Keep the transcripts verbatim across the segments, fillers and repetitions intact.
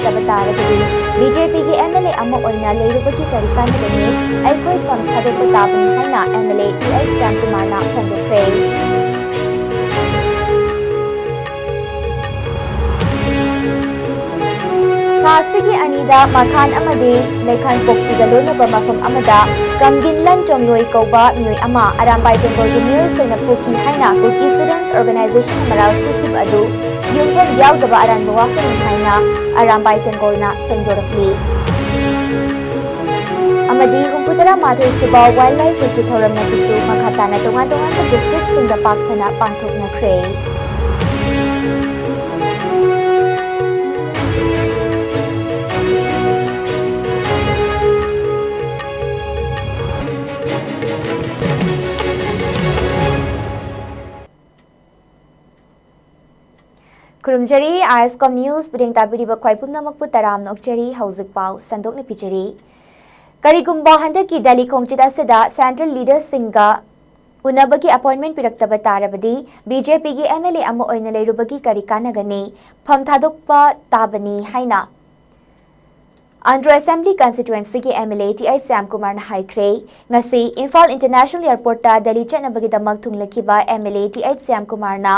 ꯇꯕ ꯇꯥꯔꯒꯗꯤ B J ꯄꯤꯒꯤ ꯑꯦꯝ ꯑꯦꯜ ꯑꯦ ꯑꯃ ꯑꯣꯏꯅ ꯂꯩꯔꯨꯕꯒꯤ ꯀꯔꯤ ꯀꯥꯟꯅꯒꯅꯤ? ꯑꯩꯈꯣꯏ ꯐꯝ ꯊꯥꯗꯣꯛꯄ ꯇꯥꯕꯅꯤ ꯍꯥꯏꯅ M L A T H ꯁ꯭ꯌꯥꯝꯀꯨꯃꯥꯔꯅ ꯐꯣꯡꯗꯣꯛꯈ꯭ꯔꯦ꯫ ꯊꯥ ꯑꯁꯤꯒꯤ ꯑꯅꯤꯗ ꯃꯈꯥꯟ ꯑꯃꯗꯤ ꯂꯩꯈꯥꯟꯄꯣꯛꯄꯤꯒ ꯂꯣꯏꯅꯕ ꯃꯐꯝ ꯑꯃꯗ ꯀꯝꯒꯤꯟꯂꯟ ꯆꯣꯡꯂꯣꯏ ꯀꯧꯕ ꯃꯤꯑꯣꯏ ꯑꯃ ꯑꯔꯥꯝꯕꯥꯏ ꯇꯦꯡꯒꯣꯜꯒꯤ ꯃꯤꯑꯣꯏꯁꯤꯡꯅ ꯐꯨꯈꯤ ꯍꯥꯏꯅ ꯀꯨꯀꯤ ꯁ꯭ꯇꯨꯗꯦꯟꯠꯁ ꯑꯣꯔꯒꯅꯥꯏꯖꯦꯁꯟꯅ ꯃꯔꯥꯜ ꯁꯤꯈꯤꯕ ꯑꯗꯨ ꯌꯨꯝꯐꯝ ꯌꯥꯎꯗꯕ ꯑꯔꯥꯟꯕ ꯋꯥꯐꯝꯅꯤ ꯍꯥꯏꯅ ꯑꯔꯥꯝꯕꯥꯏ ꯇꯦꯡꯒꯣꯜꯅ ꯁꯦꯡꯗꯣꯔꯛꯂꯤ꯫ ꯑꯃꯗꯤ ꯍꯨꯝꯐꯨꯇꯔꯥ ꯃꯥꯊꯣꯏ ꯁꯨꯕ ꯋꯥꯏꯜꯗ ꯂꯥꯏꯐ ꯋꯤꯛꯀꯤ ꯊꯧꯔꯝ ꯑꯁꯤꯁꯨ ꯃꯈꯥ ꯇꯥꯅ ꯇꯣꯉꯥꯟ ꯇꯣꯉꯥꯟꯕ ꯗꯤꯁꯇ꯭ꯔꯤꯛꯁꯤꯡꯗ ꯄꯥꯛ ꯁꯟꯅ ꯄꯥꯡꯊꯣꯛꯅꯈ꯭ꯔꯦ꯫ ꯈꯨꯔꯨꯝꯖꯔꯤ, ꯑꯥꯏ ꯑꯦꯁ ꯀꯣꯝ ꯅ꯭ꯌꯨꯁ ꯃꯤꯠꯌꯦꯡ ꯇꯥꯕꯤꯔꯤꯕ ꯈ꯭ꯋꯥꯏ ꯄꯨꯝꯅꯃꯛꯄꯨ ꯇꯔꯥꯝꯅ ꯑꯣꯛꯆꯔꯤ꯫ ꯍꯧꯖꯤꯛ ꯄꯥꯎ ꯁꯟꯗꯣꯛꯅ ꯄꯤꯖꯔꯤ꯫ ꯀꯔꯤꯒꯨꯝꯕ ꯍꯟꯗꯛꯀꯤ ꯗꯦꯜꯂꯤ ꯈꯣꯡꯆꯠ ꯑꯁꯤꯗ ꯁꯦꯟꯇ꯭ꯔꯦꯜ ꯂꯤꯗꯔꯁꯤꯡꯒ ꯎꯅꯕꯒꯤ ꯑꯦꯄꯣꯏꯟꯃꯦꯟꯠ ꯄꯤꯔꯛꯇꯕ ꯇꯥꯔꯕꯗꯤ ꯕꯤ ꯖꯦ ꯄꯤꯒꯤ ꯑꯦꯝ ꯑꯦꯜ ꯑꯦ ꯑꯃ ꯑꯣꯏꯅ ꯂꯩꯔꯨꯕꯒꯤ ꯀꯔꯤ ꯀꯥꯟꯅꯒꯅꯤ? ꯐꯝ ꯊꯥꯗꯣꯛꯄ ꯇꯥꯕꯅꯤ ꯍꯥꯏꯅ ꯑꯟꯗ꯭ꯔꯣ ꯑꯦꯁꯦꯝꯕ꯭ꯂꯤ ꯀꯟꯁꯇꯤꯇ꯭ꯋꯦꯟꯁꯤꯒꯤ M L A T H ꯁ꯭ꯌꯥꯝꯀꯨꯃꯥꯔꯅ ꯍꯥꯏꯈ꯭ꯔꯦ꯫ ꯉꯁꯤ ꯏꯝꯐꯥꯜ ꯏꯟꯇꯔꯅꯦꯁꯅꯦꯜ ꯑꯦꯌꯔꯄꯣꯔꯠꯇ ꯗꯦꯜꯂꯤ ꯆꯠꯅꯕꯒꯤꯗꯃꯛ ꯊꯨꯡꯂꯈꯤꯕ M L A T H ꯁ꯭ꯌꯥꯝꯀꯨꯃꯥꯔꯅ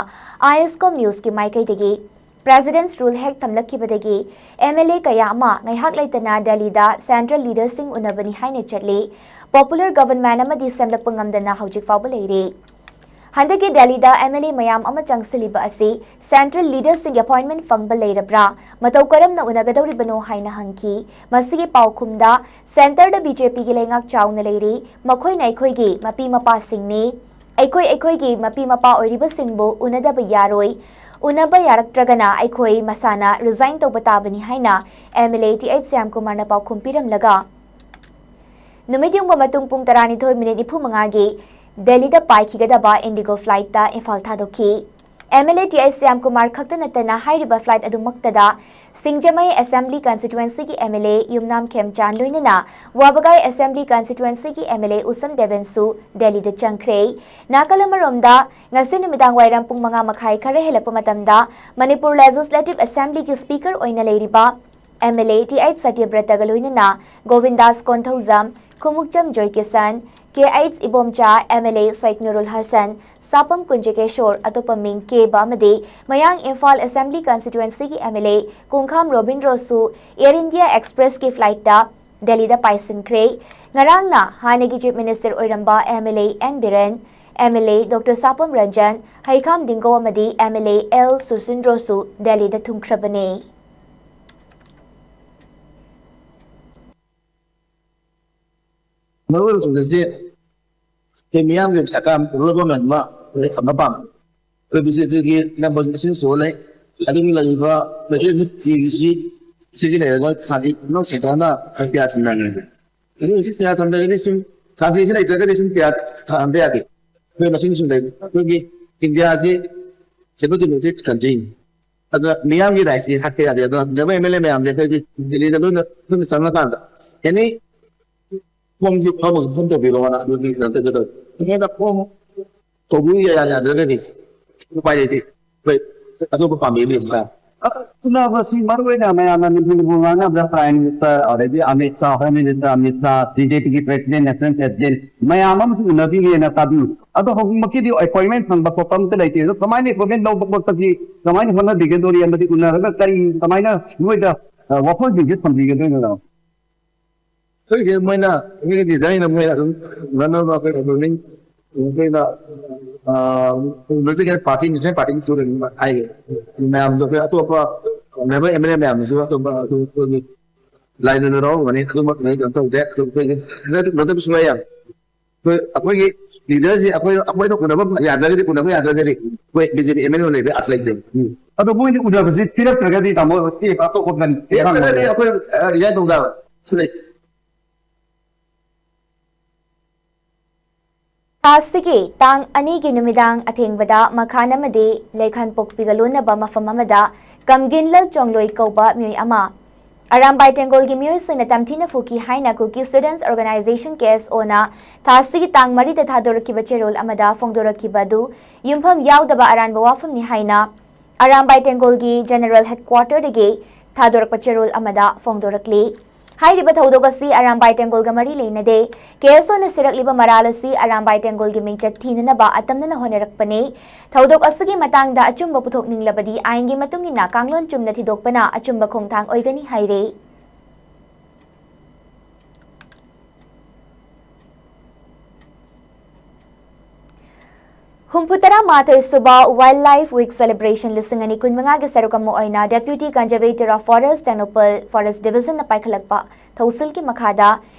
ꯑꯥꯏ ꯑꯦꯁ ꯀꯣꯝ ꯅ꯭ꯌꯨꯁꯀꯤ ꯃꯥꯏꯀꯩꯗꯒꯤ ꯄ꯭ꯔꯦꯁꯤꯗꯦꯟꯠꯁ ꯔꯨꯜ ꯍꯦꯛ ꯊꯝꯂꯛꯈꯤꯕꯗꯒꯤ ꯑꯦꯝ ꯑꯦꯜ ꯑꯦ ꯀꯌꯥ ꯑꯃ ꯉꯥꯏꯍꯥꯛ ꯂꯩꯇꯅ ꯗꯦꯜꯂꯤꯗ ꯁꯦꯟꯇ꯭ꯔꯦꯜ ꯂꯤꯗꯔꯁꯤꯡ ꯎꯅꯕꯅꯤ ꯍꯥꯏꯅ ꯆꯠꯂꯤ꯫ ꯄꯣꯄꯨꯂꯔ ꯒꯕꯔꯟꯃꯦꯟꯠ ꯑꯃꯗꯤ ꯁꯦꯝꯂꯛꯄ ꯉꯝꯗꯅ ꯍꯧꯖꯤꯛ ꯐꯥꯎꯕ ꯂꯩꯔꯤ꯫ ꯍꯟꯗꯛꯀꯤ ꯗꯦꯜꯂꯤꯗ ꯑꯦꯝ ꯑꯦꯜ ꯑꯦ ꯃꯌꯥꯝ ꯑꯃ ꯆꯪꯁꯤꯜꯂꯤꯕ ꯑꯁꯤ ꯁꯦꯟꯇ꯭ꯔꯦꯜ ꯂꯤꯗꯔꯁꯤꯡꯒꯤ ꯑꯦꯄꯣꯏꯟꯃꯦꯟꯠ ꯐꯪꯕ ꯂꯩꯔꯕ꯭ꯔꯥ? ꯃꯇꯧ ꯀꯔꯝꯅ ꯎꯅꯒꯗꯧꯔꯤꯕꯅꯣ ꯍꯥꯏꯅ ꯍꯪꯈꯤ꯫ ꯃꯁꯤꯒꯤ ꯄꯥꯎꯈꯨꯝꯗ, ꯁꯦꯟꯇꯔꯗ ꯕꯤ ꯖꯦ ꯄꯤꯒꯤ ꯂꯩꯉꯥꯛ ꯆꯥꯎꯅ ꯂꯩꯔꯤ꯫ ꯃꯈꯣꯏꯅ ꯑꯩꯈꯣꯏꯒꯤ ꯃꯄꯤ ꯃꯄꯥꯁꯤꯡꯅꯤ꯫ ꯑꯩꯈꯣꯏ ꯑꯩꯈꯣꯏꯒꯤ ꯃꯄꯤ ꯃꯄꯥ ꯑꯣꯏꯔꯤꯕꯁꯤꯡꯕꯨ ꯎꯅꯗꯕ ꯌꯥꯔꯣꯏ꯫ ꯎꯅꯕ ꯌꯥꯔꯛꯇ꯭ꯔꯒꯅ ꯑꯩꯈꯣꯏ ꯃꯁꯥꯅ ꯔꯤꯖꯥꯏꯟ ꯇꯧꯕ ꯇꯥꯕꯅꯤ ꯍꯥꯏꯅ M L A T H ꯁ꯭ꯌꯥꯝꯀꯨꯃꯥꯔꯅ ꯄꯥꯎꯈꯨꯝ ꯄꯤꯔꯝꯂꯒ, ꯅꯨꯃꯤꯠ ꯌꯨꯡꯕ ꯃꯇꯨꯡ ꯄꯨꯡ ꯇꯔꯥꯅꯤꯊꯣꯏ ꯃꯤꯅꯤꯠ ꯅꯤꯐꯨ ꯃꯉꯥꯒꯤ ꯗꯦꯜꯂꯤꯗ ꯄꯥꯏꯈꯤꯒꯗꯕ ꯏꯟꯗꯤꯒꯣ ꯐ꯭ꯂꯥꯏꯠꯇ ꯏꯝꯐꯥꯜ ꯊꯥꯗꯣꯛꯈꯤ꯫ MLA T I Shyam Kumar ꯈꯛꯇ ꯅꯠꯇꯅ ꯍꯥꯏꯔꯤꯕ flight ꯑꯗꯨꯃꯛꯇꯗ ꯁꯤꯡꯖꯃꯩ Assembly Constituencyꯒꯤ MLA ꯌꯨꯝꯅꯥꯝ ꯈꯦꯝꯆꯥꯟ ꯂꯣꯏꯅꯅ ꯋꯥꯕꯒꯥꯏ Assembly Constituencyꯒꯤ MLA ꯎꯁꯝ ꯗꯦꯕꯦꯟꯁꯨ ꯗꯦꯜꯂꯤꯗ ꯆꯪꯈ꯭ꯔꯦ꯫ ꯅꯥꯀꯜ ꯑꯃꯔꯣꯝꯗ, ꯉꯁꯤ ꯅꯨꯃꯤꯗꯥꯡ ꯋꯥꯏꯔꯝ ꯄꯨꯡ ꯃꯉꯥ ꯃꯈꯥꯏ ꯈꯔ ꯍꯦꯜꯂꯛꯄ ꯃꯇꯝꯗ ꯃꯅꯤꯄꯨꯔ Legislative Assemblyꯒꯤ Speaker ꯑꯣꯏꯅ ꯂꯩꯔꯤꯕ MLA Th ꯁꯇ꯭ꯌꯕ꯭ꯔꯇꯒ ꯂꯣꯏꯅꯅ ꯒꯣꯕꯤꯟꯗꯥꯁ ꯀꯣꯟꯊꯧꯖꯝ, ꯈꯨꯃꯨꯛꯆꯝ ꯖꯣꯏꯀꯤꯁꯟ, Kh ꯏꯕꯣꯝꯆꯥ, MLA ꯁꯩꯗ ꯅꯨꯔꯨꯜ ꯍꯁꯟ, ꯁꯥꯄꯝ ꯀꯨꯟꯖꯀꯦꯁꯣꯔ, ꯑꯇꯣꯞꯄ ꯃꯤꯡ ꯀꯦꯕ ꯑꯃꯗꯤ ꯃꯌꯥꯡ Imphal Assembly Constituencyꯒꯤ MLA ꯀꯣꯡꯈꯥꯝ ꯔꯣꯕꯤꯟꯗ꯭ꯔꯣꯁꯨ Air India Expressꯀꯤ flightꯇ ꯗꯦꯜꯂꯤꯗ ꯄꯥꯏꯁꯤꯟꯈ꯭ꯔꯦ꯫ ꯉꯔꯥꯡꯅ ꯍꯥꯟꯅꯒꯤ Chief Minister ꯑꯣꯏꯔꯝꯕ MLA N Biren, MLA Doctor ꯁꯥꯄꯝ Ranjan, ꯍꯩꯈꯥꯝ ꯗꯤꯡꯒꯣ ꯑꯃꯗꯤ MLA L ꯁꯨꯁꯤꯟꯗ꯭ꯔꯣꯁꯨ ꯗꯦꯜꯂꯤꯗ ꯊꯨꯡꯈ꯭ꯔꯕꯅꯤ꯫ ꯃꯔꯨꯑꯣꯏꯕ ꯈꯣꯡꯆꯠꯁꯦ ꯑꯩꯈꯣꯏ ꯃꯤꯌꯥꯝꯒꯤ ꯁꯔꯀꯥꯔ ꯂꯧꯕ ꯉꯝꯕ ꯑꯃ ꯊꯝꯕ ꯄꯥꯝꯃꯤ꯫ ꯑꯩꯈꯣꯏ ꯕꯤ ꯖꯦ ꯄꯤꯒꯤ ꯅꯝꯕꯔ ꯃꯁꯤꯡ ꯁꯨꯔ ꯂꯩ꯫ ꯑꯗꯨꯒꯤ ꯂꯩꯔꯤꯕ ꯃꯩꯇꯩ ꯃꯤꯠꯀꯤꯁꯤ ꯁꯤꯒꯤ ꯂꯩꯔꯒ ꯁꯥꯟꯇꯤ ꯅꯧ ꯁꯦꯟꯊꯥꯅ ꯀꯌꯥ ꯊꯝꯅꯉꯦ꯫ ꯑꯗꯨ ꯍꯧꯖꯤꯛ ꯀꯌꯥ ꯊꯝꯗ꯭ꯔꯒꯗꯤ ꯁꯨꯝ ꯁꯥꯟꯇꯤꯁꯤ ꯂꯩꯇ꯭ꯔꯒꯗꯤ ꯁꯨꯝ ꯀꯌꯥ ꯊꯝꯕ ꯌꯥꯗꯦ꯫ ꯑꯩꯈꯣꯏ ꯃꯁꯤꯡ ꯁꯨꯝ ꯂꯩ꯫ ꯑꯩꯈꯣꯏꯒꯤ ꯏꯟꯗꯤꯌꯥꯁꯤ ꯁꯦꯀꯨꯂꯔ ꯗꯦꯃꯣꯀ꯭ꯔꯦꯇꯤꯛ ꯀꯟꯇ꯭ꯔꯤꯅꯤ꯫ ꯑꯗꯨꯅ ꯃꯤꯌꯥꯝꯒꯤ ꯔꯥꯏꯠꯁꯤ ꯍꯥꯠꯄ ꯌꯥꯗꯦ꯫ ꯑꯗꯨꯅ ꯂꯩꯔꯤꯕ ꯑꯦꯝ ꯑꯦꯜ ꯑꯦ ꯃꯌꯥꯝꯁꯦ ꯑꯩꯈꯣꯏꯒꯤ ꯗꯤꯜꯂꯤꯗ ꯂꯣꯏꯅ ꯂꯣꯏꯅ ꯆꯪꯉꯀꯥꯟꯗ ꯑꯦꯅꯤ ꯐꯣꯝꯁꯤ ꯐꯣꯝ ꯐꯣꯝ ꯇꯧꯕꯤꯔꯣꯅ ꯑꯗꯨꯒꯤ ꯀꯩꯅꯣ ꯇꯧꯒꯦ ꯇꯧꯋꯤ꯫ ꯑꯩꯈꯣꯏꯅ ꯐꯣꯝ ꯇꯧꯕꯤꯌꯨ ꯌꯥ- ꯌꯥꯗ꯭ꯔꯒꯗꯤ ꯎꯄꯥꯏ ꯂꯩꯇꯦ꯫ ꯑꯩꯈꯣꯏ ꯑꯇꯣꯞꯄ ꯄꯥꯝꯕꯩ ꯂꯩꯕ ꯇꯥꯔꯦ꯫ ꯎꯅꯕꯁꯤ ꯃꯔꯨꯑꯣꯏꯅ ꯃꯌꯥꯝꯅ ꯅꯤꯡꯊꯤꯅ ꯉꯥꯡꯅꯕꯗ Prime Minister ꯑꯗꯩꯗꯤ Amit Shah, Home Minister Amit Shah, B J ꯄꯤꯒꯤ President, National President ꯃꯌꯥꯝ ꯑꯃꯁꯨ ꯎꯅꯕꯤꯔꯦꯅ ꯇꯥꯕꯤꯌꯨ꯫ ꯑꯗꯣ ꯍꯧꯖꯤꯛꯃꯛꯀꯤꯗꯤ appointment ꯐꯪꯕ ꯈꯣꯠꯄ ꯑꯝꯇ ꯂꯩꯇꯦ꯫ ꯑꯗꯣ ꯀꯃꯥꯏꯅ appointment ꯂꯧꯕ ꯈꯣꯠꯄꯒꯤ ꯀꯃꯥꯏꯅ ꯍꯣꯠꯅꯕꯤꯒꯗꯧꯔꯤ ꯑꯃꯗꯤ ꯎꯅꯔꯒ ꯀꯔꯤ ꯀꯃꯥꯏꯅ ꯅꯣꯏꯗ ꯑ, ꯋꯥꯐꯝꯁꯤꯡꯁꯦ ꯊꯝꯕꯤꯒꯗꯣꯏꯅꯣ? ꯑꯩꯈꯣꯏꯒꯤ ꯃꯣꯏꯅ ꯑꯩꯈꯣꯏꯒꯤ ꯂꯤꯗꯔꯅ ꯃꯣꯏ ꯑꯗꯨꯝ ꯉꯝꯅꯕ ꯑꯩꯈꯣꯏ ꯑꯗꯨꯝ ꯑꯩꯈꯣꯏꯅ ꯄꯣꯂꯤꯇꯤꯀꯦꯜ ꯄꯥꯔꯇꯤ ꯅꯦꯁꯅꯦꯜ ꯄꯥꯔꯇꯤ ꯃꯆꯨꯗ ꯑꯗꯨꯝ ꯍꯥꯏꯒꯦ꯫ ꯃꯌꯥꯝꯁꯨ ꯑꯩꯈꯣꯏ ꯑꯇꯣꯞꯄ ꯃꯦꯝꯕꯔ ꯑꯦꯝ ꯑꯦꯜ ꯑꯦ ꯃꯌꯥꯝꯁꯨ ꯑꯇꯣꯞꯄ ꯑꯩꯈꯣꯏ ꯑꯩꯈꯣꯏꯒꯤ ꯂꯥꯏꯅ ꯂꯧꯔꯝꯒꯅꯤ꯫ ꯑꯗꯨꯃꯛ ꯀꯩꯅꯣ ꯇꯧꯗꯦ꯫ ꯑꯗꯨ ꯑꯩꯈꯣꯏꯒꯤ ꯍꯟꯗꯛ ꯎꯅꯗꯕꯁꯨ ꯌꯥꯝ ꯑꯩꯈꯣꯏ ꯑꯩꯈꯣꯏꯒꯤ ꯂꯤꯗꯔꯁꯤ ꯑꯩꯈꯣꯏ ꯑꯩꯈꯣꯏꯅ ꯎꯅꯕ ꯌꯥꯗ꯭ꯔꯒꯗꯤ ꯎꯅꯕ ꯌꯥꯗ꯭ꯔꯒꯗꯤ ꯑꯩꯈꯣꯏ B J P M L ꯑꯦ ꯂꯩꯕ ꯑꯥꯔꯠ ꯂꯩꯇꯦ꯫ ꯑꯗꯣ ꯃꯣꯏꯅ ꯎꯅꯕꯁꯤ ꯄꯤꯔꯛꯇ꯭ꯔꯒꯗꯤ ꯇꯥꯃꯣ ꯁꯤ ꯑꯇꯣꯞꯄ ꯀꯟ- ꯄꯤꯔꯛꯇ꯭ꯔꯒꯗꯤ ꯑꯩꯈꯣꯏ ꯔꯤꯖꯥꯏꯟ ꯇꯧ ꯇꯥꯕ꯫ ꯁꯤ ꯂꯩ꯫ ꯊꯥꯁꯤꯒꯤ ꯇꯥꯡ ꯑꯅꯤꯒꯤ ꯅꯨꯃꯤꯗꯥꯡ ꯑꯊꯦꯡꯕꯗ ꯃꯈꯥꯟ ꯑꯃꯗꯤ ꯂꯩꯈꯥꯟꯄꯣꯛꯄꯤꯒ ꯂꯣꯟꯅꯕ ꯃꯐꯝ ꯑꯃꯗ ꯀꯝꯒꯤꯟꯂꯜ ꯆꯣꯡꯂꯣꯏ ꯀꯧꯕ ꯃꯤꯑꯣꯏ ꯑꯃ ꯑꯔꯥꯝꯕꯥꯏ ꯇꯦꯡꯒꯣꯜꯒꯤ ꯃꯤꯑꯣꯏꯁꯤꯡꯅ ꯇꯝꯊꯤꯅ ꯐꯨꯈꯤ ꯍꯥꯏꯅ ꯀꯨꯀꯤ ꯁ꯭ꯇꯨꯗꯦꯟꯠꯁ ꯑꯣꯔꯒꯅꯥꯏꯖꯦꯁꯟ, ꯀꯦ ꯑꯦꯁ ꯑꯣꯅ, ꯊꯥꯁꯤꯒꯤ ꯇꯥꯡ ꯃꯔꯤꯗ ꯊꯥꯗꯣꯔꯛꯈꯤꯕ ꯆꯦꯔꯣꯜ ꯑꯃꯗ ꯐꯣꯡꯗꯣꯔꯛꯈꯤꯕ ꯑꯗꯨ ꯌꯨꯝꯐꯝ ꯌꯥꯎꯗꯕ ꯑꯔꯥꯟꯕ ꯋꯥꯐꯝꯅꯤ ꯍꯥꯏꯅ ꯑꯔꯥꯝꯕꯥꯏ ꯇꯦꯡꯒꯣꯜꯒꯤ ꯖꯦꯅꯔꯦꯜ ꯍꯦꯗꯀ꯭ꯋꯥꯇꯔꯗꯒꯤ ꯊꯥꯗꯣꯔꯛꯄ ꯆꯦꯔꯣꯜ ꯑꯃꯗ ꯐꯣꯡꯗꯣꯔꯛꯂꯤ꯫ ꯍꯥꯏꯔꯤꯕ ꯊꯧꯗꯣꯛ ꯑꯁꯤ ꯑꯔꯥꯝꯕꯥꯏ ꯇꯦꯡꯒꯣꯜꯒ ꯃꯔꯤ ꯂꯩꯅꯗꯦ꯫ ꯀꯦ ꯑꯦꯁ ꯑꯣꯅ ꯁꯤꯔꯛꯂꯤꯕ ꯃꯔꯥꯜ ꯑꯁꯤ ꯑꯔꯥꯝꯕꯥꯏ ꯇꯦꯡꯒꯣꯜꯒꯤ ꯃꯤꯡꯆꯠ ꯊꯤꯅꯅꯕ ꯑꯇꯝꯅꯅ ꯍꯣꯠꯅꯔꯛꯄꯅꯤ꯫ ꯊꯧꯗꯣꯛ ꯑꯁꯤꯒꯤ ꯃꯇꯥꯡꯗ ꯑꯆꯨꯝꯕ ꯄꯨꯊꯣꯛꯅꯤꯡꯂꯕꯗꯤ ꯑꯥꯏꯟꯒꯤ ꯃꯇꯨꯡ ꯏꯟꯅ ꯀꯥꯡꯂꯣꯟ ꯆꯨꯝꯅ ꯊꯤꯗꯣꯛꯄꯅ ꯑꯆꯨꯝꯕ ꯈꯣꯡꯊꯥꯡ ꯑꯣꯏꯒꯅꯤ ꯍꯥꯏꯔꯦ꯫ ꯍꯨꯝꯐꯨ ꯇꯔꯥ ꯃꯥꯊꯣꯏ ꯁꯨꯕ Wildlife Week Celebration ꯂꯤꯁꯤꯡ ꯑꯅꯤ ꯀꯨꯟꯃꯉꯥꯒꯤ ꯁꯔꯨꯛ ꯑꯃ ꯑꯣꯏꯅ Deputy Conservator of Forest Tengnoupal Forest Division ꯅ ꯄꯥꯏꯈꯠꯂꯛꯄ ꯊꯧꯁꯤꯜꯒꯤ ꯃꯈꯥꯗ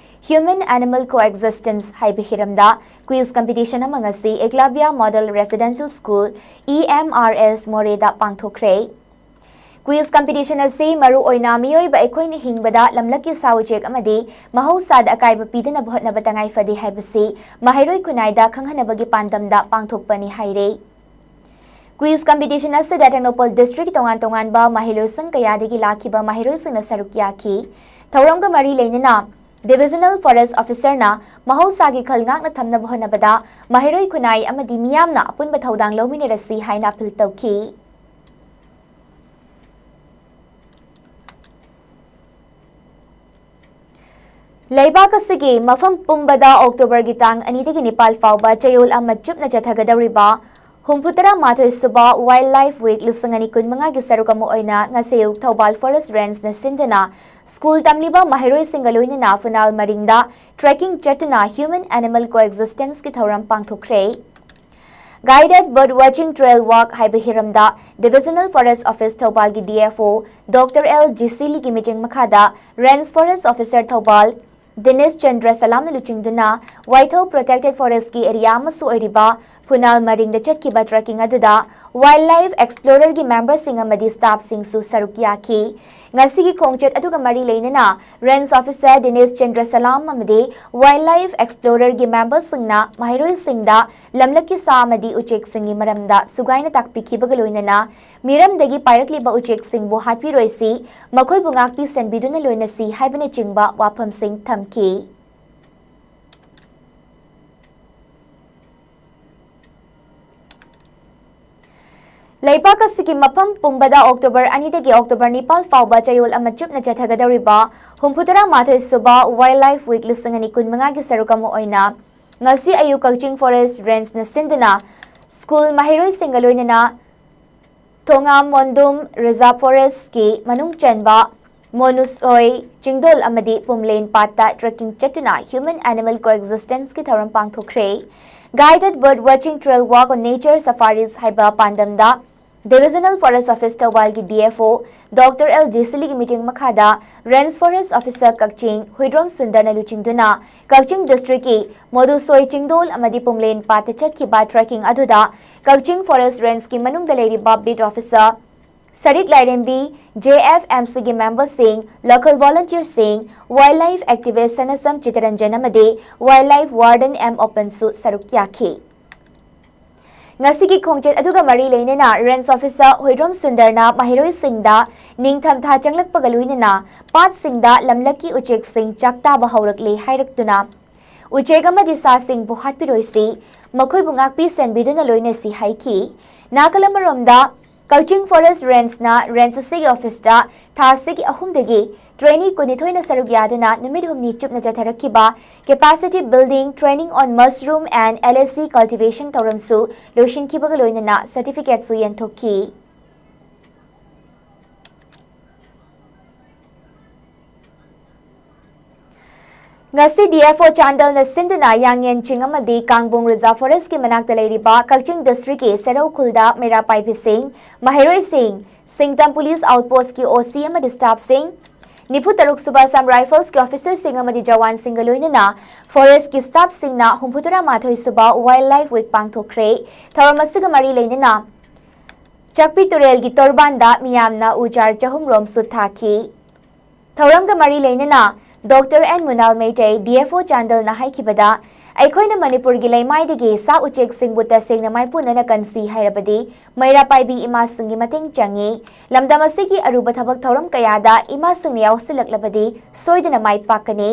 Human Animal Coexistence ꯍꯥꯏꯕ ꯍꯤꯔꯝꯗ quiz competition ꯑꯃ ꯉꯁꯤ Eklavya Model Residential School, E M R S, ꯃꯣꯔꯦꯗ ꯄꯥꯡꯊꯣꯛꯈ꯭ꯔꯦ꯫ Quiz competition ꯑꯁꯤ ꯃꯔꯨ ꯑꯣꯏꯅ ꯃꯤꯑꯣꯏꯕ ꯑꯩꯈꯣꯏꯅ ꯍꯤꯡꯕꯗ ꯂꯝꯂꯛꯀꯤ ꯁꯥ ꯎꯆꯦꯛ ꯑꯃꯗꯤ ꯃꯍꯧꯁꯥꯗ ꯑꯀꯥꯏꯕ ꯄꯤꯗꯅꯕ ꯍꯣꯠꯅꯕ ꯇꯉꯥꯏ ꯐꯗꯦ ꯍꯥꯏꯕꯁꯤ ꯃꯍꯩꯔꯣꯏ ꯈꯨꯟꯅꯥꯏꯗ ꯈꯪꯍꯟꯅꯕꯒꯤ ꯄꯥꯟꯗꯝꯗ ꯄꯥꯡꯊꯣꯛꯄꯅꯤ ꯍꯥꯏꯔꯦ꯫ Quiz competition ꯑꯁꯤꯗ ꯇꯦꯡꯅꯧꯄꯜ district ꯀꯤ ꯇꯣꯉꯥꯟ ꯇꯣꯉꯥꯟꯕ ꯃꯍꯩꯂꯣꯏꯁꯪ ꯀꯌꯥꯗꯒꯤ ꯂꯥꯛꯈꯤꯕ ꯃꯍꯩꯔꯣꯏꯁꯤꯡꯅ ꯁꯔꯨꯛ ꯌꯥꯈꯤ꯫ ꯊꯧꯔꯝꯒ ꯃꯔꯤ ꯂꯩꯅꯅ Divisional Forest Officer ꯅ ꯃꯍꯧꯁꯥꯒꯤ ꯈꯜ ꯉꯥꯛꯅ ꯊꯝꯅꯕ ꯍꯣꯠꯅꯕꯗ ꯃꯍꯩꯔꯣꯏ ꯈꯨꯟꯅꯥꯏ ꯑꯃꯗꯤ ꯃꯤꯌꯥꯝꯅ ꯑꯄꯨꯟꯕ ꯊꯧꯗꯥꯡ ꯂꯧꯃꯤꯟꯅꯔꯁꯤ ꯍꯥꯏꯅ appeal ꯇꯧꯈꯤ꯫ ꯂꯩꯕꯥꯛ ꯑꯁꯤꯒꯤ ꯃꯐꯝ ꯄꯨꯝꯕꯗ October ꯒꯤ ꯇꯥꯡ ꯑꯅꯤꯗꯒꯤ ꯅꯤꯄꯥꯜ ꯐꯥꯎꯕ ꯆꯌꯣꯜ ꯑꯃ ꯆꯨꯞꯅ ꯆꯠꯊꯒꯗꯧꯔꯤꯕ ꯍꯨꯝꯐꯨ ꯇꯔꯥ ꯃꯥꯊꯣꯏ ꯁꯨꯕ Wildlife Week ꯂꯤꯁꯤꯡ ꯑꯅꯤ ꯀꯨꯟꯃꯉꯥꯒꯤ ꯁꯔꯨꯛ ꯑꯃ ꯑꯣꯏꯅ ꯉꯁꯤ ꯑꯌꯨꯛ ꯊꯧꯕꯥꯜ Forest Range ꯅ ꯁꯤꯟꯗꯨꯅ school ꯇꯝꯂꯤꯕ ꯃꯍꯩꯔꯣꯏꯁꯤꯡꯒ ꯂꯣꯏꯅꯅ ꯐꯨꯅꯥꯜ ꯃꯔꯤꯡꯗ trekking ꯆꯠꯇꯨꯅ Human Animal Coexistence ꯀꯤ ꯊꯧꯔꯝ ꯄꯥꯡꯊꯣꯛꯈ꯭ꯔꯦ꯫ Guided Bird Watching Trail Walk ꯍꯥꯏꯕ ꯍꯤꯔꯝꯗ Divisional Forest Office ꯊꯧꯕꯥꯜꯒꯤ D F O Doctor L ꯖꯤꯁꯤꯂꯤꯒꯤ ꯃꯤꯠꯌꯦꯡ ꯃꯈꯥꯗ Range Forest Officer ꯊꯧꯕꯥꯜ ꯗꯤꯅꯦꯁ ꯆꯟꯗ꯭ꯔ ꯁꯂꯥꯝꯅ ꯂꯨꯆꯤꯡꯗꯨꯅ ꯋꯥꯏꯊꯧ Protected Forest ꯀꯤ area ꯑꯃꯁꯨ ꯑꯣꯏꯔꯤꯕ ꯐꯨꯅꯥꯜ ꯃꯔꯤꯡꯗ ꯆꯠꯈꯤꯕ trekking ꯑꯗꯨꯗ Wildlife Explorer ꯒꯤ member ꯁꯤꯡ ꯑꯃꯗꯤ staff ꯁꯤꯡꯁꯨ ꯁꯔꯨꯛ ꯌꯥꯈꯤ꯫ ꯉꯁꯤꯒꯤ ꯈꯣꯡꯆꯠ ꯑꯗꯨꯒ ꯃꯔꯤ ꯂꯩꯅꯅ Range Officer ꯗꯤꯅꯦꯁ ꯆꯟꯗ꯭ꯔ ꯁꯂꯥꯝ ꯑꯃꯗꯤ Wildlife Explorerꯒꯤ memberꯁꯤꯡꯅ ꯃꯍꯩꯔꯣꯏꯁꯤꯡꯗ ꯂꯝꯂꯛꯀꯤ ꯁꯥ ꯑꯃꯗꯤ ꯎꯆꯦꯛꯁꯤꯡꯒꯤ ꯃꯔꯝꯗ ꯁꯨꯒꯥꯏꯅ ꯇꯥꯛꯄꯤꯈꯤꯕꯒ ꯂꯣꯏꯅꯅ ꯃꯤꯔꯝꯗꯒꯤ ꯄꯥꯏꯔꯛꯂꯤꯕ ꯎꯆꯦꯛꯁꯤꯡꯕꯨ ꯍꯥꯠꯄꯤꯔꯣꯏꯁꯤ, ꯃꯈꯣꯏꯕꯨ ꯉꯥꯛꯄꯤ ꯁꯦꯟꯕꯤꯗꯨꯅ ꯂꯣꯏꯅꯁꯤ ꯍꯥꯏꯕꯅꯆꯤꯡꯕ ꯋꯥꯐꯝꯁꯤꯡ ꯊꯝꯈꯤ꯫ ꯂꯩꯕꯥꯛ ꯑꯁꯤꯒꯤ ꯃꯐꯝ ꯄꯨꯝꯕꯗ October ꯑꯅꯤꯗꯒꯤ October ꯅꯤꯄꯥꯜ ꯐꯥꯎꯕ ꯆꯌꯣꯜ ꯑꯃ ꯆꯨꯞꯅ ꯆꯠꯊꯒꯗꯧꯔꯤꯕ ꯍꯨꯝꯐꯨꯇꯔꯥ ꯃꯥꯊꯣꯏ ꯁꯨꯕ Wildlife Week ꯂꯤꯁꯤꯡ ꯑꯅꯤ ꯀꯨꯟꯃꯉꯥꯒꯤ ꯁꯔꯨꯛ ꯑꯃ ꯑꯣꯏꯅ ꯉꯁꯤ ꯑꯌꯨꯛ ꯀꯛꯆꯤꯡ Forest Rangeꯅ ꯁꯤꯟꯗꯨꯅ school ꯃꯍꯩꯔꯣꯏꯁꯤꯡꯒ ꯂꯣꯏꯅꯅ ꯊꯣꯉꯥꯝ ꯃꯣꯟꯗꯨꯝ Reserve Forestꯀꯤ ꯃꯅꯨꯡ ꯆꯟꯕ ꯃꯣꯅꯨꯁꯣꯏ ꯆꯤꯡꯗꯣꯜ ꯑꯃꯗꯤ ꯄꯨꯝꯂꯦꯟ ꯄꯥꯠꯇ trekking ꯆꯠꯇꯨꯅ human animal coexistenceꯀꯤ ꯊꯧꯔꯝ ꯄꯥꯡꯊꯣꯛꯈ꯭ꯔꯦ꯫ Guided Bird Watching Trail Walk on Nature Safaris ꯍꯥꯏꯕ ꯄꯥꯟꯗꯝꯗ Divisional Forest Office ꯊꯧꯕꯥꯜꯒꯤ D F O Doctor L ꯖꯦꯁꯤꯂꯤꯒꯤ ꯃꯤꯠꯌꯦꯡ ꯃꯈꯥꯗ Range Forest Officer ꯀꯛꯆꯤꯡ ꯍꯨꯏꯗ꯭ꯔꯣꯝ ꯁꯨꯟꯗꯔꯅ ꯂꯨꯆꯤꯡꯗꯨꯅ ꯀꯛꯆꯤꯡ districtꯀꯤ ꯃꯣꯗꯨꯁꯣꯏ ꯆꯤꯡꯗꯣꯜ ꯑꯃꯗꯤ ꯄꯨꯝꯂꯦꯟ ꯄꯥꯠꯇ ꯆꯠꯈꯤꯕ trekking ꯑꯗꯨꯗ ꯀꯛꯆꯤꯡ Forest Rangeꯀꯤ ꯃꯅꯨꯡꯗ ꯂꯩꯔꯤꯕ beat officer, ꯁꯔꯤꯛ ꯂꯥꯏꯔꯦꯝꯕꯤ, J F M Cꯒꯤ memberꯁꯤꯡ, local volunteerꯁꯤꯡ, wildlife activist ꯁꯅꯁꯝ Chittaranjan ꯑꯃꯗꯤ wildlife warden M ꯎꯄꯦꯟꯁꯨ ꯁꯔꯨꯛ ꯌꯥꯈꯤ꯫ ꯉꯁꯤꯒꯤ ꯈꯣꯡꯆꯠ ꯑꯗꯨꯒ ꯃꯔꯤ ꯂꯩꯅꯅ Range Officer ꯍꯨꯏꯗ꯭ꯔꯣꯝ ꯁꯨꯟꯗꯔꯅ ꯃꯍꯩꯔꯣꯏꯁꯤꯡꯗ ꯅꯤꯡꯊꯝꯊꯥ ꯆꯪꯂꯛꯄꯒ ꯂꯣꯏꯅꯅ ꯄꯥꯠꯁꯤꯡꯗ ꯂꯝꯂꯛꯀꯤ ꯎꯆꯦꯛꯁꯤꯡ ꯆꯥꯛꯇꯥꯕ ꯍꯧꯔꯛꯂꯦ ꯍꯥꯏꯔꯛꯇꯨꯅ ꯎꯆꯦꯛ ꯑꯃꯗꯤ ꯁꯥꯁꯤꯡꯕꯨ ꯍꯥꯠꯄꯤꯔꯣꯏꯁꯤ, ꯃꯈꯣꯏꯕꯨ ꯉꯥꯛꯄꯤ ꯁꯦꯟꯕꯤꯗꯨꯅ ꯂꯣꯏꯅꯁꯤ ꯍꯥꯏꯈꯤ꯫ ꯅꯥꯀꯜ ꯑꯃꯔꯣꯝꯗ, ꯀꯛꯆꯤꯡ Forest Rangeꯅ range ꯑꯁꯤꯒꯤ officeꯇ ꯊꯥ ꯑꯁꯤꯒꯤ ꯑꯍꯨꯝꯗꯒꯤ trainee ꯀꯨꯟꯅꯤꯊꯣꯏꯅ ꯁꯔꯨꯛ ꯌꯥꯗꯨꯅ ꯅꯨꯃꯤꯠ ꯍꯨꯝꯅꯤ ꯆꯨꯞꯅ ꯆꯠꯊꯔꯛꯈꯤꯕ Capacity Building Training on Mushroom and L A C Cultivation ꯊꯧꯔꯝꯁꯨ ꯂꯣꯏꯁꯤꯟꯈꯤꯕꯒ ꯂꯣꯏꯅꯅ certificateꯁꯨ ꯌꯦꯟꯊꯣꯛꯈꯤ꯫ ꯉꯁꯤ D F O ꯆꯥꯟꯗꯦꯜꯅ ꯁꯤꯟꯗꯨꯅ ꯌꯥꯡꯌꯦꯟ ꯆꯤꯡ ꯑꯃꯗꯤ ꯀꯥꯡꯕꯨꯡ Reserve Forestꯀꯤ ꯃꯅꯥꯛꯇ ꯂꯩꯔꯤꯕ ꯀꯛꯆꯤꯡ districtꯀꯤ ꯁꯦꯔꯧ ꯈꯨꯜꯗ ꯃꯩꯔꯥ ꯄꯥꯏꯕꯤꯁꯤꯡ, ꯃꯍꯩꯔꯣꯏꯁꯤꯡ, ꯁꯤꯡꯇꯝ police outpostꯀꯤ O C ꯑꯃꯗꯤ staffꯁꯤꯡ, ꯅꯤꯐꯨ ꯇꯔꯨꯛ ꯁꯨꯕ Assam Riflesꯀꯤ officerꯁꯤꯡ ꯑꯃꯗꯤ ꯖꯋꯥꯟꯁꯤꯡꯒ ꯂꯣꯏꯅꯅ forestꯀꯤ staffꯁꯤꯡꯅ ꯍꯨꯝꯐꯨꯇꯔꯥ ꯃꯥꯊꯣꯏ ꯁꯨꯕ Wildlife Week ꯄꯥꯡꯊꯣꯛꯈ꯭ꯔꯦ꯫ ꯊꯧꯔꯝ ꯑꯁꯤꯒ ꯃꯔꯤ ꯂꯩꯅꯅ ꯆꯥꯛꯄꯤ ꯇꯨꯔꯦꯜꯒꯤ ꯇꯣꯔꯕꯥꯟꯗ ꯃꯤꯌꯥꯝꯅ ꯎ ꯆꯥꯔ ꯆꯍꯨꯝ ꯔꯣꯝ ꯁꯨꯠ ꯊꯥꯈꯤ꯫ ꯊꯧꯔꯝꯒ ꯃꯔꯤ ꯂꯩꯅꯅ doctor N Munal Meitei, D F O ꯆꯥꯟꯗꯦꯜꯅ ꯍꯥꯏꯈꯤꯕꯗ, ꯑꯩꯈꯣꯏꯅ ꯃꯅꯤꯄꯨꯔꯒꯤ ꯂꯩꯃꯥꯏꯗꯒꯤ ꯁꯥ ꯎꯆꯦꯛꯁꯤꯡꯕꯨ ꯇꯁꯦꯡꯅ ꯃꯥꯏꯄꯨꯅꯅ ꯀꯟꯁꯤ ꯍꯥꯏꯔꯕꯗꯤ ꯃꯩꯔꯥ ꯄꯥꯏꯕꯤ ꯏꯃꯥꯁꯤꯡꯒꯤ ꯃꯇꯦꯡ ꯆꯪꯏ꯫ ꯂꯝꯗꯝ ꯑꯁꯤꯒꯤ ꯑꯔꯨꯕ ꯊꯕꯛ ꯊꯧꯔꯝ ꯀꯌꯥꯗ ꯏꯃꯥꯁꯤꯡꯅ ꯌꯥꯎꯁꯤꯜꯂꯛꯂꯕꯗꯤ ꯁꯣꯏꯗꯅ ꯃꯥꯏ ꯄꯥꯛꯀꯅꯤ꯫